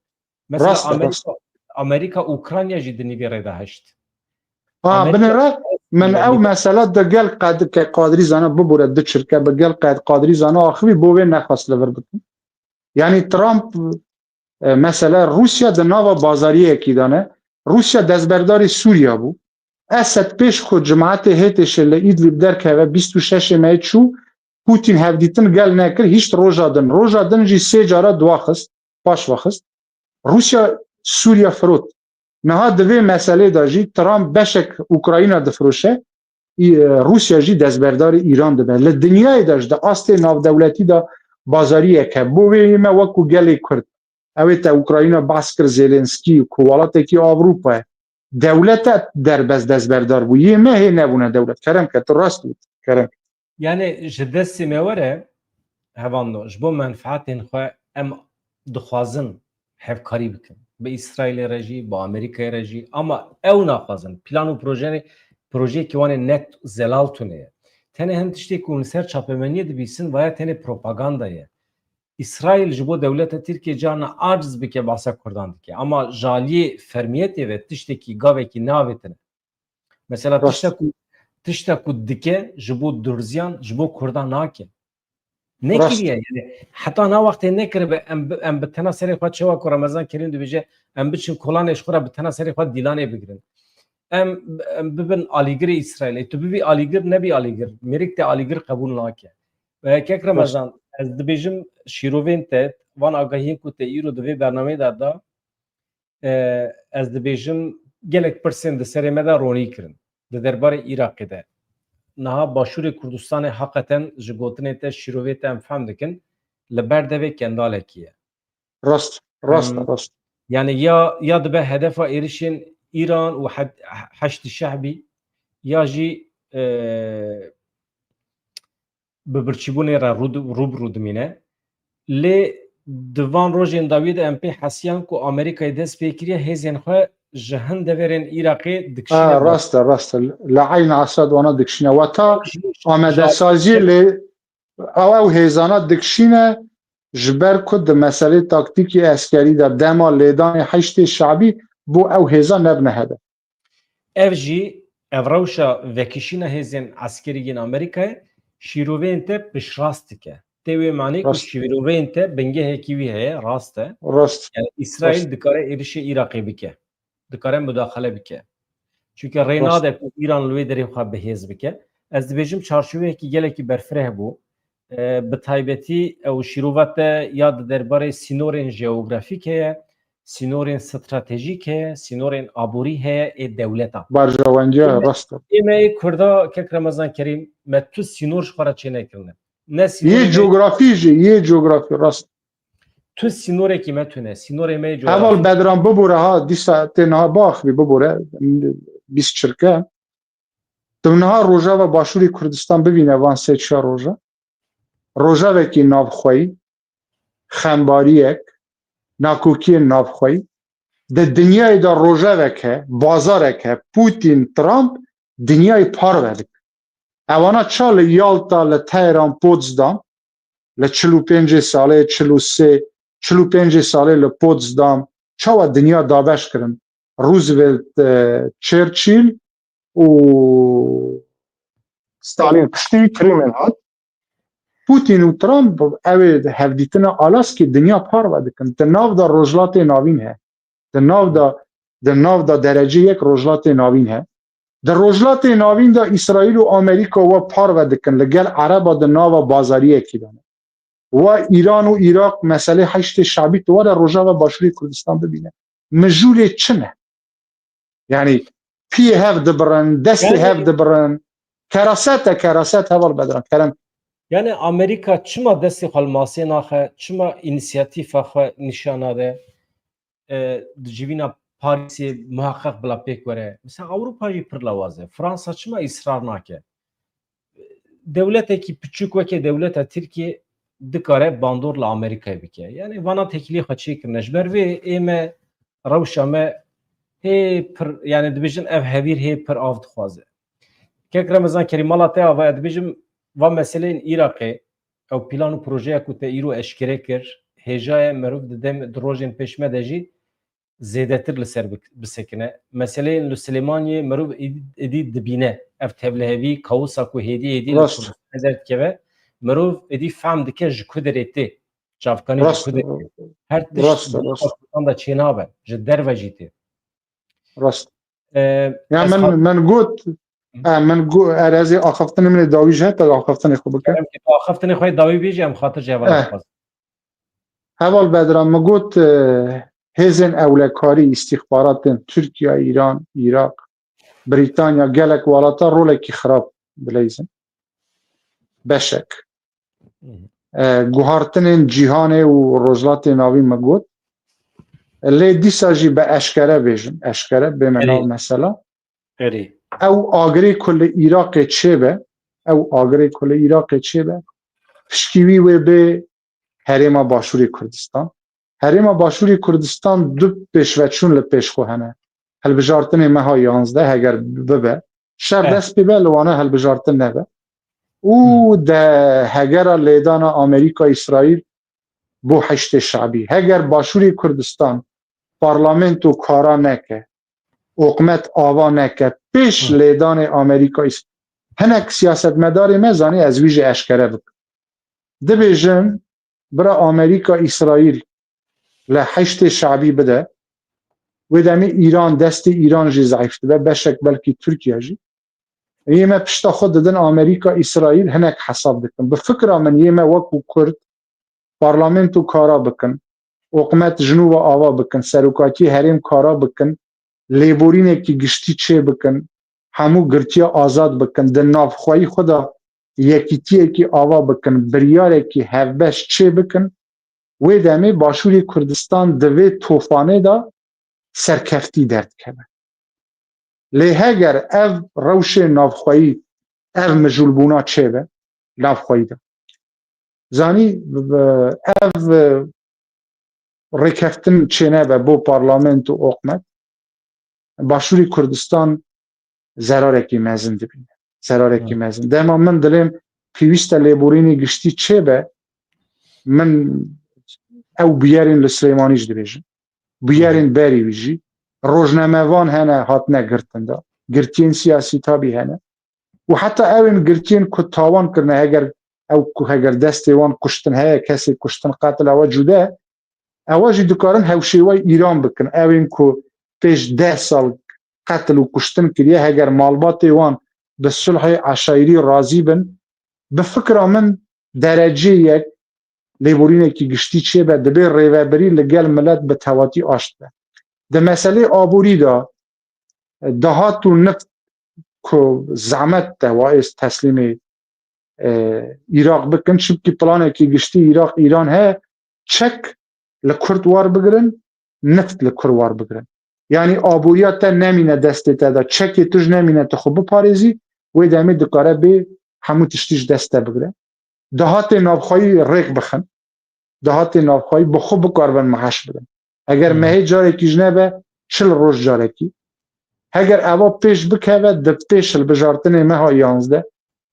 Mesela Amerîka, Amerîka Ukrayna jî di nîvê rê de hişt. Ha, binêre, min ew mesele di gel Qed-, ke Qadrî Zana, bibûre, di çirke bi gel Qed-, Qadrî Zana axivî, bo wê nexwest li vir bikim. Yanî Trump, e, mesele Rûsya di nava bazariyekî de ne. Rûsya destberdarê Sûriya bû. Esed pêş ku cimatê H T Ş li Îdlîb derkeve, bîst û şeş Meyê çû, Putin hevdîtin gel nekir, hişt roja din. Roja din jî sê cara dua xist, paş ve xist. Rûsya Sûriya firot. Niha di vê meselê de jî Trump beşek Ukrayna difiroşe, Î-, Rûsya jî destberdarê Îran dibe. Li dinyayê de jî, di astê navdewletî de bazariyek e. Bo vê yê me wekû gelê Kurd, ew ê te Ukrayna behs kir, Zelensky, ku welatekî Ewropa ye. Dewlete derbas destberdar bû. Yê me hê nebûne dewlet. Kerem ke, tu rast dibî. Kerem. Yani ji destê me were, hevalno, ji bo menfaatên xwe em dixwazin hevkarî bikin. Bi Îsraîlê re jî, bi Amerîkayê re jî. Ama ew naxwazin. Plan û projeyê, projeyekî wan ê net zelal tune ye. Tenê hin tiştê ku hûn li ser çapemeniyê dibîsin, vaya tenê propaganda ye. Îsraîl ji bo dewleta Tirkiyê carna aciz bike, behsa Kurdan dike. Ama ji aliyê fermiyetê ve tiştekî, gavekî neavêtine. Mesela tişta ku, tişta ku dike ji bo Durziyan, ji bo Kurdan nake. Nekiriye yani. Heta na wextê nekiribe em, bi- em bi tena serê xwe çewa ku Remezan Kerîm dibêje em biçin kolanê ji xwe re bi tena serê xwe dîlanê bigirin. Em, em bibin alîgirê Îsraîlê. Tu bibî alîgir, nebî alîgir. Mêrik te alîgir qebûl nake. Ve kek Remezan, ez dibêjim şîrovên te, van agahiyên ku te îro di vê bernameyê de da, e, ez dibêjim gelek pirsên di serê me de ronî kirin. Di derbarê Iraqê de. Niha Başûrê Kurdistanê heqeten ji gotinê te, şîrovê te em fehm dikin, li ber devê kendalekî ye. Rast, rast, Em, rast. Yani ya, ya dibe hedefa êrişên Îran û Hed-, Heşdî Şehbî, ya jî, e, bi birçîbûnê re rû, rû bi rû dimîne. Lê di van rojên dawî de em pê hesiyan ku Amerîkayê dest pê kiriye hêzên xwe ji hin deverên Iraqê dikişîne. Ha, rast e, rast e. Li Eyn Esed wana dikişîne. Weta amadesaziyê lê ew, ew hêzana dikişîne ji ber ku di meselê taktîkî eskerî de dema lêdanê Heşdê Şabî bû ew hêza nebine hedef. Ev jî, ev rewşa vekişîna hêzên eskerî yên Amerîkayê şîroveyên te piştrast dike. Tê wê manê ku Rast. şîroveyên te bingehekî wî heye, rast e. Rast. Yani Îsraîl Rast. dikare êrişê Iraqê bike. Dikare mudaxele bike. Çunke rê Rast. nade ku Îran li wê derê xwe bi hêz bike. Ez dibêjim çarçoveyekî gelekî berfireh bû. E, bi taybetî ew şîrova te ya di derbarê sînorên jeografîk heye, sînorên stratejîk heye, sînorên aborî heye ê dewleta. Barjawendiya Ê me, rast e. Ê me ê Kurda, kek Remezan Kerîm, me tu sînor ji xwe re çênekirine. Ne sînorê Yê me coğrafî jî, yê coğrafî rast. Tu sînorekî me tune, sînorê me yê coğrafî. Heval Bedran bibore ha, dîsa tê niha biaxivî bibore, bîst çirke. Tu niha Rojava Başûrê Kurdistan bibîne van sê çar roja. Rojavekî navxweyî, xembariyek, nakokiyên navxweyî. Di dinyayê de rojevek he, bazarek he, Putin, Trump dinyayê parve dikin. Ewana ça li Yalta, li Tehran, Potsdam, li çil û pêncê salê, çil û sê, çil û pêncê salê li Potsdam, çawa dinya dabeş kirin? Roosevelt, e, Churchill û Stalin piştî Krîmên hat. Putin û Trump ew ê hevdîtina Alaskê dinya parve dikin. Di nav de Rojhilatê Navîn he. Di nav de, di nav de derece yek Rojhilatê Navîn he. Di Rojhilatê Navîn de Îsraîl û Amerîka we parve dikin. Li gel Ereba di nava bazariyekî de ne. Wa Îran û Iraq meselê Heşdê Şabî tu were Rojava Başûrê Kurdistan bibîne. Mijûlê çi ne? Yani piyê hev dibirin, destê Yani hev dibirin. Keraset e, keraset heval Bedran. Kerem. Yani Amerîka çima destê xwe li masê naxe, çima înisiyatîfa xwe nîşan nade? E, di civîna Parîsê muheqeq bila pêk were. Mesela Ewropa jî pir lawaz e. Fransa çima îsrar nake? Dewletekî piçûk weke dewleta Tirkiyê dikare bandor li Amerîkayê bike. Yani vana têkiliyê xwe çêkirine. Ji ber vê ê me, rewşa me hê pir, yani dibêjin ev hevîr hê pir av dixwaze. Kek Remezan Kerîm, mala te ava, ez dibêjim va meseleyên Iraqê, ew plan û projeya ku te îro eşkere kir, hêja ye, meriv di dem, di rojên pêş me de jî zêdetir li ser bik-, bisekine. Meseleyên li Silêmaniyê meriv êdî, êdî dibîne. Ev tevlihevî, kaosa ku hêdî êdî li Rast. Kurdistanê derdikeve, meriv êdî fehm dike ji ku derê tê. Çavkanî ji Rast. ku derê tê. Her tişt Rast, di rast. Kurdan de çênabe. Ji derve jî tê. Rast. E, Ya ez min, xat- min got, Hı. e, min got, er ez ê axaftinê min ê dawî ji heta axaftinê xwe bike. Kerem ki tu axaftinê xwe dawî bêjî, em xatir ji heval Eh. dixwazin. Heval Bedran, min got, e, hêzên ewlekarî, îstîxbaratên Tirkiye, Îran, Iraq, Brîtanya, gelek welata rolekî xirab dileyzin. Beşek. Hı hı. E, guhartinên cîhanê û Rojhilatê Navîn min got. Lê dîsa jî bi eşkere bêjin, eşkere bême Erê. nav mesela. Erê. Ew agirê ku li Iraqê çêbe, ew agirê ku li Iraqê çêbe, pişkî wî wê bê Herêma Başûrê Kurdistan. Herêma Başûrê Kurdistan du pêşveçûn li pêş xwe hene. Hilbijartinê meha yanzdeh heger bibe, şer Eh. dest pê be, li wana hilbijartin nebe. Û Hmm. de hegera lêdana Amerîka, Îsraîl bo Heşdê Şabî. Heger Başûrê Kurdistan parlamento kara neke, hikûmet ava neke, pêş Hmm. lêdanê Amerîka, Îs-, hinek siyasetmedarê me zanî ez wî jî eşkere bikim. Dibêjin, bira Amerîka, Îsraîl li heştê şabî bide, wê demê Îran, destê Îran jî zeîf dibe, beşek belkî Tirkiye jî. Yê me pişta xwe didin Amerîka, Îsraîl hinek hesab dikin. Bi fikra min yê me wekû Kurd parlamento kara bikin, oqmet ji nû ve ava bikin, serokatiyê herêm kara bikin, lêborînekî giştî çê bikin, hemû girtiya azad bikin, di navxweyî xwe de yekîtiyekî ava bikin, biryarekî hevbeş çê bikin, wê demê Başûrê Kurdistan di vê tofanê de serkeftî derdikeve. Lê heger ev rewşê navxweyî, ev mijûlbûna çêbe navxweyî de, zanî, ev rêkeftin çênebe bo parlament û oqmet, Başûrê Kurdistan zerarekî mezin dibîne. Zerarekî mezin. Dema min dilêm pêwîst e lêborînê giştî çêbe, min ew bûyerên li Silêmanî jî dibêjin. Bûyerên berî wî jî. Rojnamevan hene hatine girtin de. Girtiyên siyasî tabî hene. Û heta ew ên girtiyên ku tawan kirine, heger ew ku, heger destê wan kuştin heye, kesê kuştin, qetil, ewa cude, ewa jî dikarin hewşêway Îran bikin. Ew ên ku pêş deh sal qetil û kuştin kiriye, heger malbatê wan bi sulhê eşayirî razî bin, bi fikra min derecê yek lêborînekî giştî çêbe, dibê rêvebirî li gel milet bi tevatî aşt be. Di meselê aborî de dahat û nift ku zehmet de wa êst teslîmê, e, Iraq bikin, çimkî planekî giştî Iraq, Îran heye, çek li Kurd werbigirin, nift li Kurd werbigirin. Yanî aboriya te nemîne destê te de, çekê tu ji nemîne tu xwe biparêzî, wê demê dikare bê hemû tiştî ji dest te bigire. Dahatê navxweyî rêk bixin. Dahatê navxweyî bi xwe bikaribin meheş bidin. Eger Hmm. mehê carekî ji nebe, çil roj carekî. Heger eva pêş bikeve, di pêş hilbijartinê meha yanzdeh,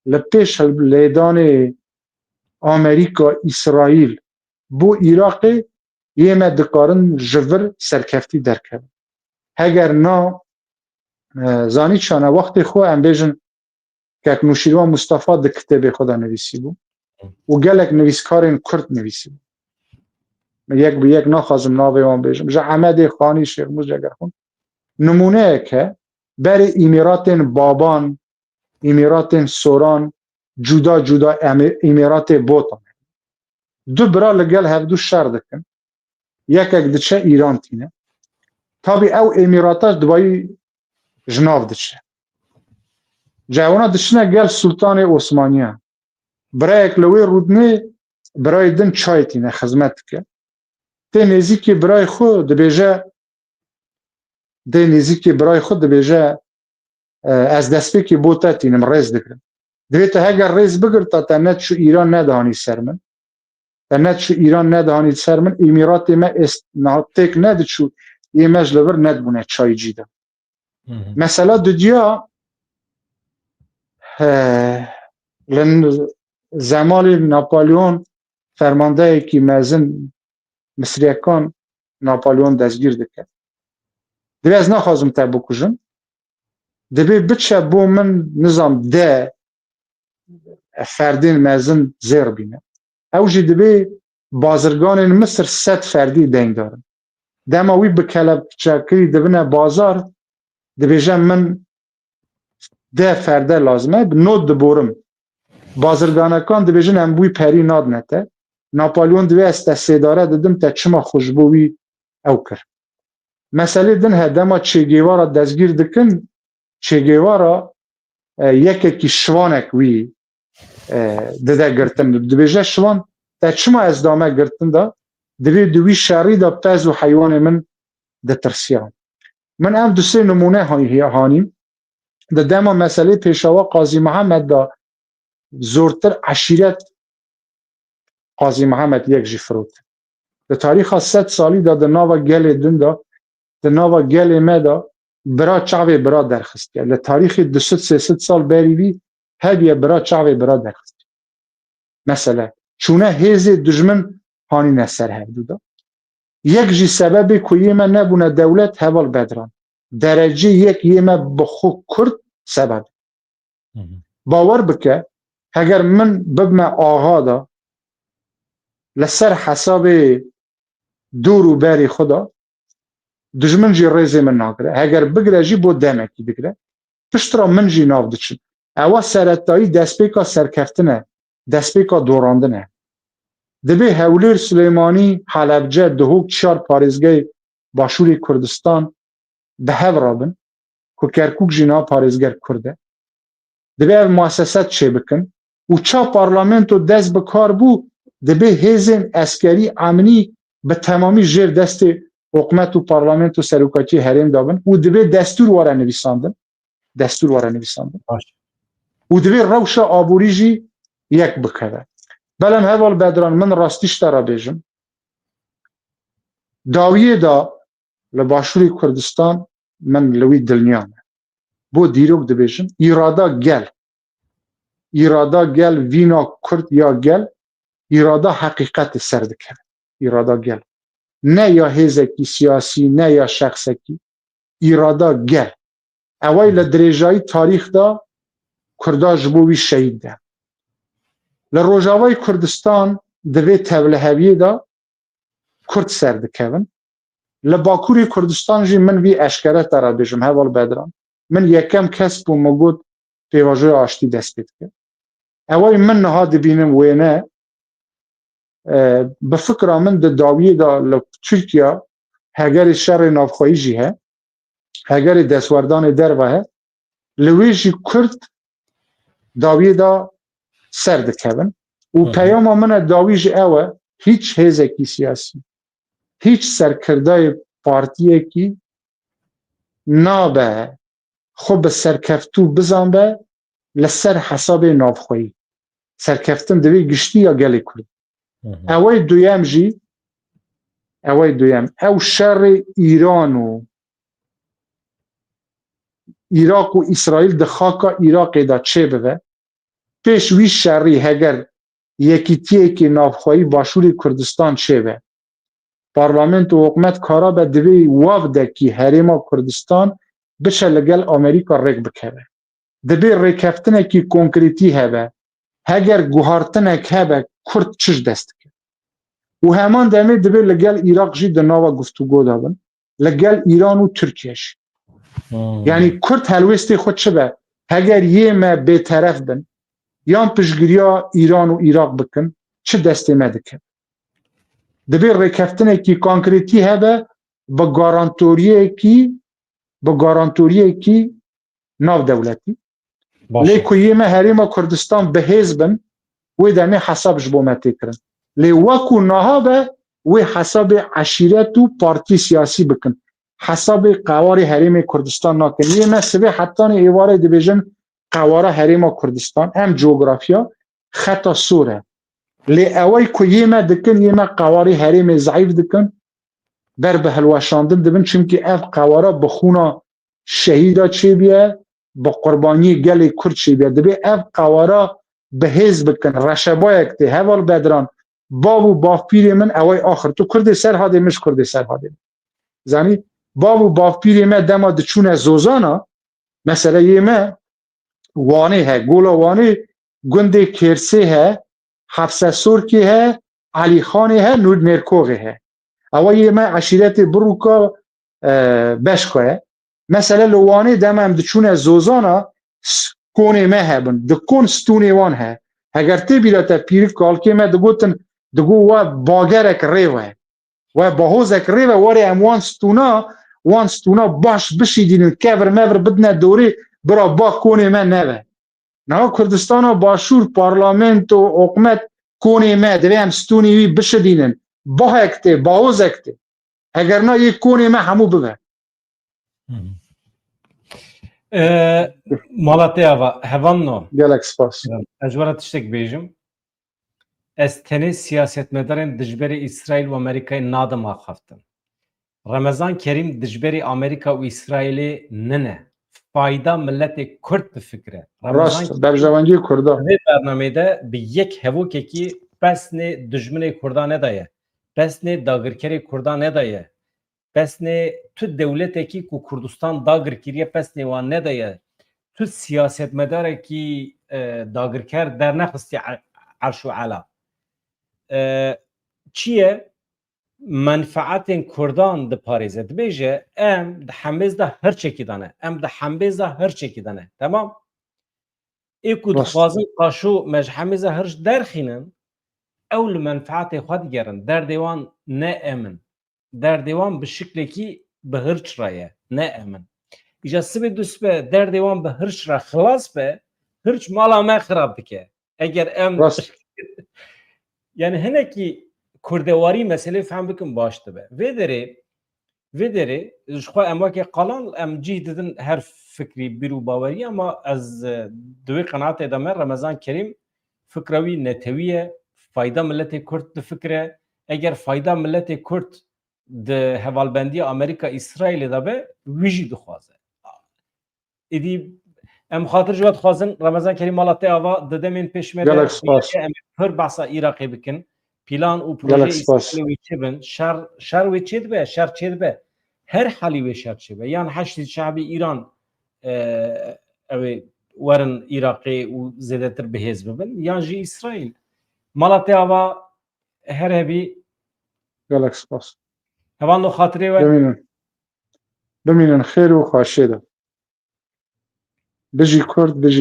li pêş hilb-, lêdanê Amerîka, Îsraîl bo Iraqê, yê me dikarin ji vir serkeftî derkevin. Heger na, e, zanî çane, wextê xwe em bêjin, Kek Nûşîrwan Mustafa di kitêbê xwe de nivîsîbû û gelek nivîskarên Kurd nivîsîbû. Yek bi yek naxwazim navê wan bêjim. Ji Ehmedê Xanî, Şêxmûs, Cegerxûn. Nimûneyek e, berê Îmîratên Baban, Îmîratên Soran, cuda cuda Emî-, Îmîratê Botan. Du bira li gel hevdû şer dikin. Yekek diçe Îran tîne. Tabî ew Emîrata duwayî ji nav diçe. Cewna diçine gel Sultanê Osmaniyan. Birayek li wê rûdinê birayê din çayê tîne, xizmet dike. Tê nêzîkê birayê xwe dibêje, tê nêzîkê birayê xwe dibêje, e, ez destpêkê bo te tînim, rêz digirim. Divê te heger rêz bigirta, te ne diçû Îran nedihanî ser min. Te ne diçû Îran nedihanî ser min. Îmîratê me êst niha têk nediçû, yê me ji li vir nedibûne çayî cî de. Hı hı. Mesela dudiya, e, li n-, zemalê Napolyon fermandeyekî mezin Misriyekan Napolyon destgîr dike. Divê ez naxwazim te bikujim. Divê biçe bo min nizam de ferdên mezin zêr bîne. Ew jî divê bazirganên Misir sed ferdî deyndar in. Dema wî bi kelepçekirî dibine bazar, dibêje min deh ferde lazim e, bi not diborim. Bazirganekan dibêjin em wî perî nadine te. Napolyon divê ez te sêdare didim, te çima xwe ji bo wî ew kir. Meselê din he, dema Che Guevara destgîr dikin, Che Guevara, e, yekekî şivanek wî, e, dide girtin. Dibêje şivan, te çima ez dame girtin da? Divê di wî şerî de pez û heywanê min ditirsiyan. Min ev du sê nimûne hay-, hanîm. Di dema meselê Pêşawa Qazî Mihemed de zortir eşîret Qazî Mihemed yek jî firot. Di tarîxa sed salî de di nava gelê din de, di nava gelê me de bira çavê bira derxistiye. Li tarîxê du sed sê sed sal berî vî hebiye bira çavê bira derxistiye. Mesele, çûne hêzê dijmin hanîne ser hevdû de. Yek jî sebebê ku yê me nebûne dewlet heval Bedran. Derecê yek yê me bi xwe Kurd sebeb. Hı hı. Bawer bike, heger min bibme axa da, li ser hesabê dûr û berî xwe de, dijmin jî rêzê min nagire. Heger bigire jî bo demekî digire. Piştre min jî nav diçin. Ewa seretayî destpêka serkeftin e, destpêka dorandin e. Dibê Hewlêr, Silêmanî, Helebce, Duhok, çar parêzgehê Başûrê Kurdistan bi hev re bin, ku Kerkûk jî niha parêzger Kurd e. Dibê ev muesese çêbikin û ça parlamento dest bi kar bû, dibê hêzên eskerî, emnî bi temamî jêr destê hikûmet û parlamento serokatiyê herêm de bin û dibê destûr were nivîsandin. Destûr were nivîsandin. Baş. Û dibê rewşa aborî jî yek bikeve. Belem heval Bedran, min rastî ji te re bêjim. Dawiyê de li Başûrê Kurdistan min li wî dilniya me. Bo dîrok dibêjim, îrada gel. Îrada gel, vîna Kurd ya gel, îrada heqîqetê ser dikeve. Îrada gel. Ne ya hêzekî siyasî, ne ya şexsekî. Îrada gel. Eway li dirêjayî tarîx de Kurda ji bo wî şehîd de. Li Rojavayê Kurdistan di vê tevliheviyê de Kurd ser dikevin. Li Bakurê Kurdistan jî min vî eşkere te re bêjim, heval Bedran. Min yekem kes bû, min got pêvajoya aştî dest pê dike. Eway min niha dibînim wêne, e, bi fikra min di dawiyê de li Tirkiye hegerê şerê navxweyî jî he, hegerê destwerdanê derve he, li wê jî Kurd dawiyê de ser dikevin. Û Hı hı. peyama min e dawî ji ew e, hîç hêzekî siyasî, hîç serkirdayê partiyekî nabe xwe bi serkeftû bizanbe li ser hesabê navxweyî. Serkeftin divê giştî ya gelê Kurd. Hı hı. Ewey duyem jî, ewey duyem, ew şerê Îran û Îraq û Îsraîl di xaka Îraqê de çêbibe, pêş wî şerî heger yekîtiyekî navxweyî Başûrê Kurdistan çêbe, parlament û hikûmet kara be divê wavdekî Herêma Kurdistan biçe li gel Amerîka rêk bikeve. Divê rêkeftinekî konkretî hebe. Heger guhartinek hebe, Kurd çi ji dest dike? Û heman demê divê li gel Îraq jî di nava guftûgo de bin. Li gel Îran û Tirkiye jî. Hmm. Yanî Kurd helwêstê xwe çi be? Heger yê me bêteref bin, yan piştgiriya Îran û Îraq bikin, çi destê me dike? Divê rêkeftinekî konkretî hebe, bi garantoriyekî, bi garantoriyekî navdewletî. Baş e. Lê ku yê me Herêma Kurdistan bi hêz bin, wê demê hesab ji bo me tê kirin. Lê weku naha be, wê hesabê eşîret û partî siyasî bikin. Hesabê qewarê Herêmê Kurdistan nakin. Yê me sibê hetanê êvarê dibêjin qewara Herêma Kurdistan. Em coğrafya xeta sor e. Lê ewey ku yê me dikin, yê me qewarê herêmê zeîf dikin, ber bi hilweşandin dibin, çimkî ev qewara bi xûna şehîda çêbûye, bi qurbaniyê gelê Kurd çêbûye. Dibê ev qewara bi hêz bikin, reşebayek tê, heval Bedran, bav û bavpîrê min, ewey axir tu Kurdê Serhadê, min ji Kurdê Serhadê. Zanî, bav û bavpîrê me dema diçûne Zozana, mesele yê me Wanê he, Gola Wanê gundê Kêrsê he, Hefse Sorkê he, Elîxanê he, Nûr Nêrkoxê he. Ewa yê me eşîretê Birûka, e, Beşka ye. Mesele li Wanê dema em diçûne Zozana, s-, konê me hebin. Di kon stûnê wan he. Heger tê bîra te pîrik kalkê me digotin, digo we bagerek rê we. We bahozek rê ve, were em wan stûna, wan stûna baş bişîdînin, kevir mevir bidine dorê, bira ba konê me neve. Niha Kurdistana Başûr, parlamento, hikûmet, konê me, divê em stûnî wî bişidînin. Bahek tê, bahozek tê. Heger na yê konê me hemû bibe. Hı hı. Ee, Mala te ava, hevan no. Gelek spas. Ez ji we re tiştek bêjim. Ez tenê siyasetmedarên dijberê Îsraîl û Amerîkayê nadim axaftin. Remezan Kerîm dijberê Amerîka û Îsraîlê nine. Fayda miletê Kurd difikire. Remezan Rast, Kerîm berjewendiyê Kurda. Vê bernameyê de bi yek hevokekî pesnê dijminê Kurda nedaye. Pesnê dagirkerê Kurda nedaye. Pesnê tu dewletekî ku Kurdistan dagir kiriye, pesnê wan nedaye. Tu siyasetmedarekî, e, dagirker dernexistiye er-, erş û ela. E, çi ye? Menfaetên Kurdan diparêze. Dibêje, em di hembêz de hirçekî de ne. Em di hembêz de hirçekî de ne. Temam? Ê ku Rast. dixwazin qaşo me ji hembêz de hirç derxînin, ew li menfaetê xwe digerin. Derdê wan ne em in. Derdê wan bi şiklekî bi hirç re ye, ne em in. Îja sibê dusibe derdê wan bi hirç re xilas be, hirç mala me xirab dike. Eger em Rast. yani hinekî kurdewarî meselê fehm bikin baş dibe. Vê derê, vê derê ji xwe em weke qalan em cih didin her fikrî, bîr û bawerî, ama ez, e, di wê qenaatê de me Remezan Kerîm fikra wî netewî ye, fayda miletê Kurd difikire. Eger fayda miletê Kurd di hevalbendiya Amerîka Îsraîlê de be, wî jî dixwaze. Êdî em xatir ji we dixwazin, Remezan Kerîm, mala te ava, di demên pêş me de Gelek spas. Em pir behsa Iraqê bikin. Plan û Gelek projeyê spas. Îsraîlê wê çêbin. Şer, şer wê çêdibe, şer çêdibe. Her halî wê şer çêbe. Yan Heşdî Şe'bî Îran, e, ew ê werin Iraqê û zêdetir bihêz bibin, yan jî Îsraîl. Mala te ava, her hebî. Gelek spas. Hevalno, xatirê we. Bimînin. Bimînin xêr û xweşiyê de. Bijî Kurd, bijî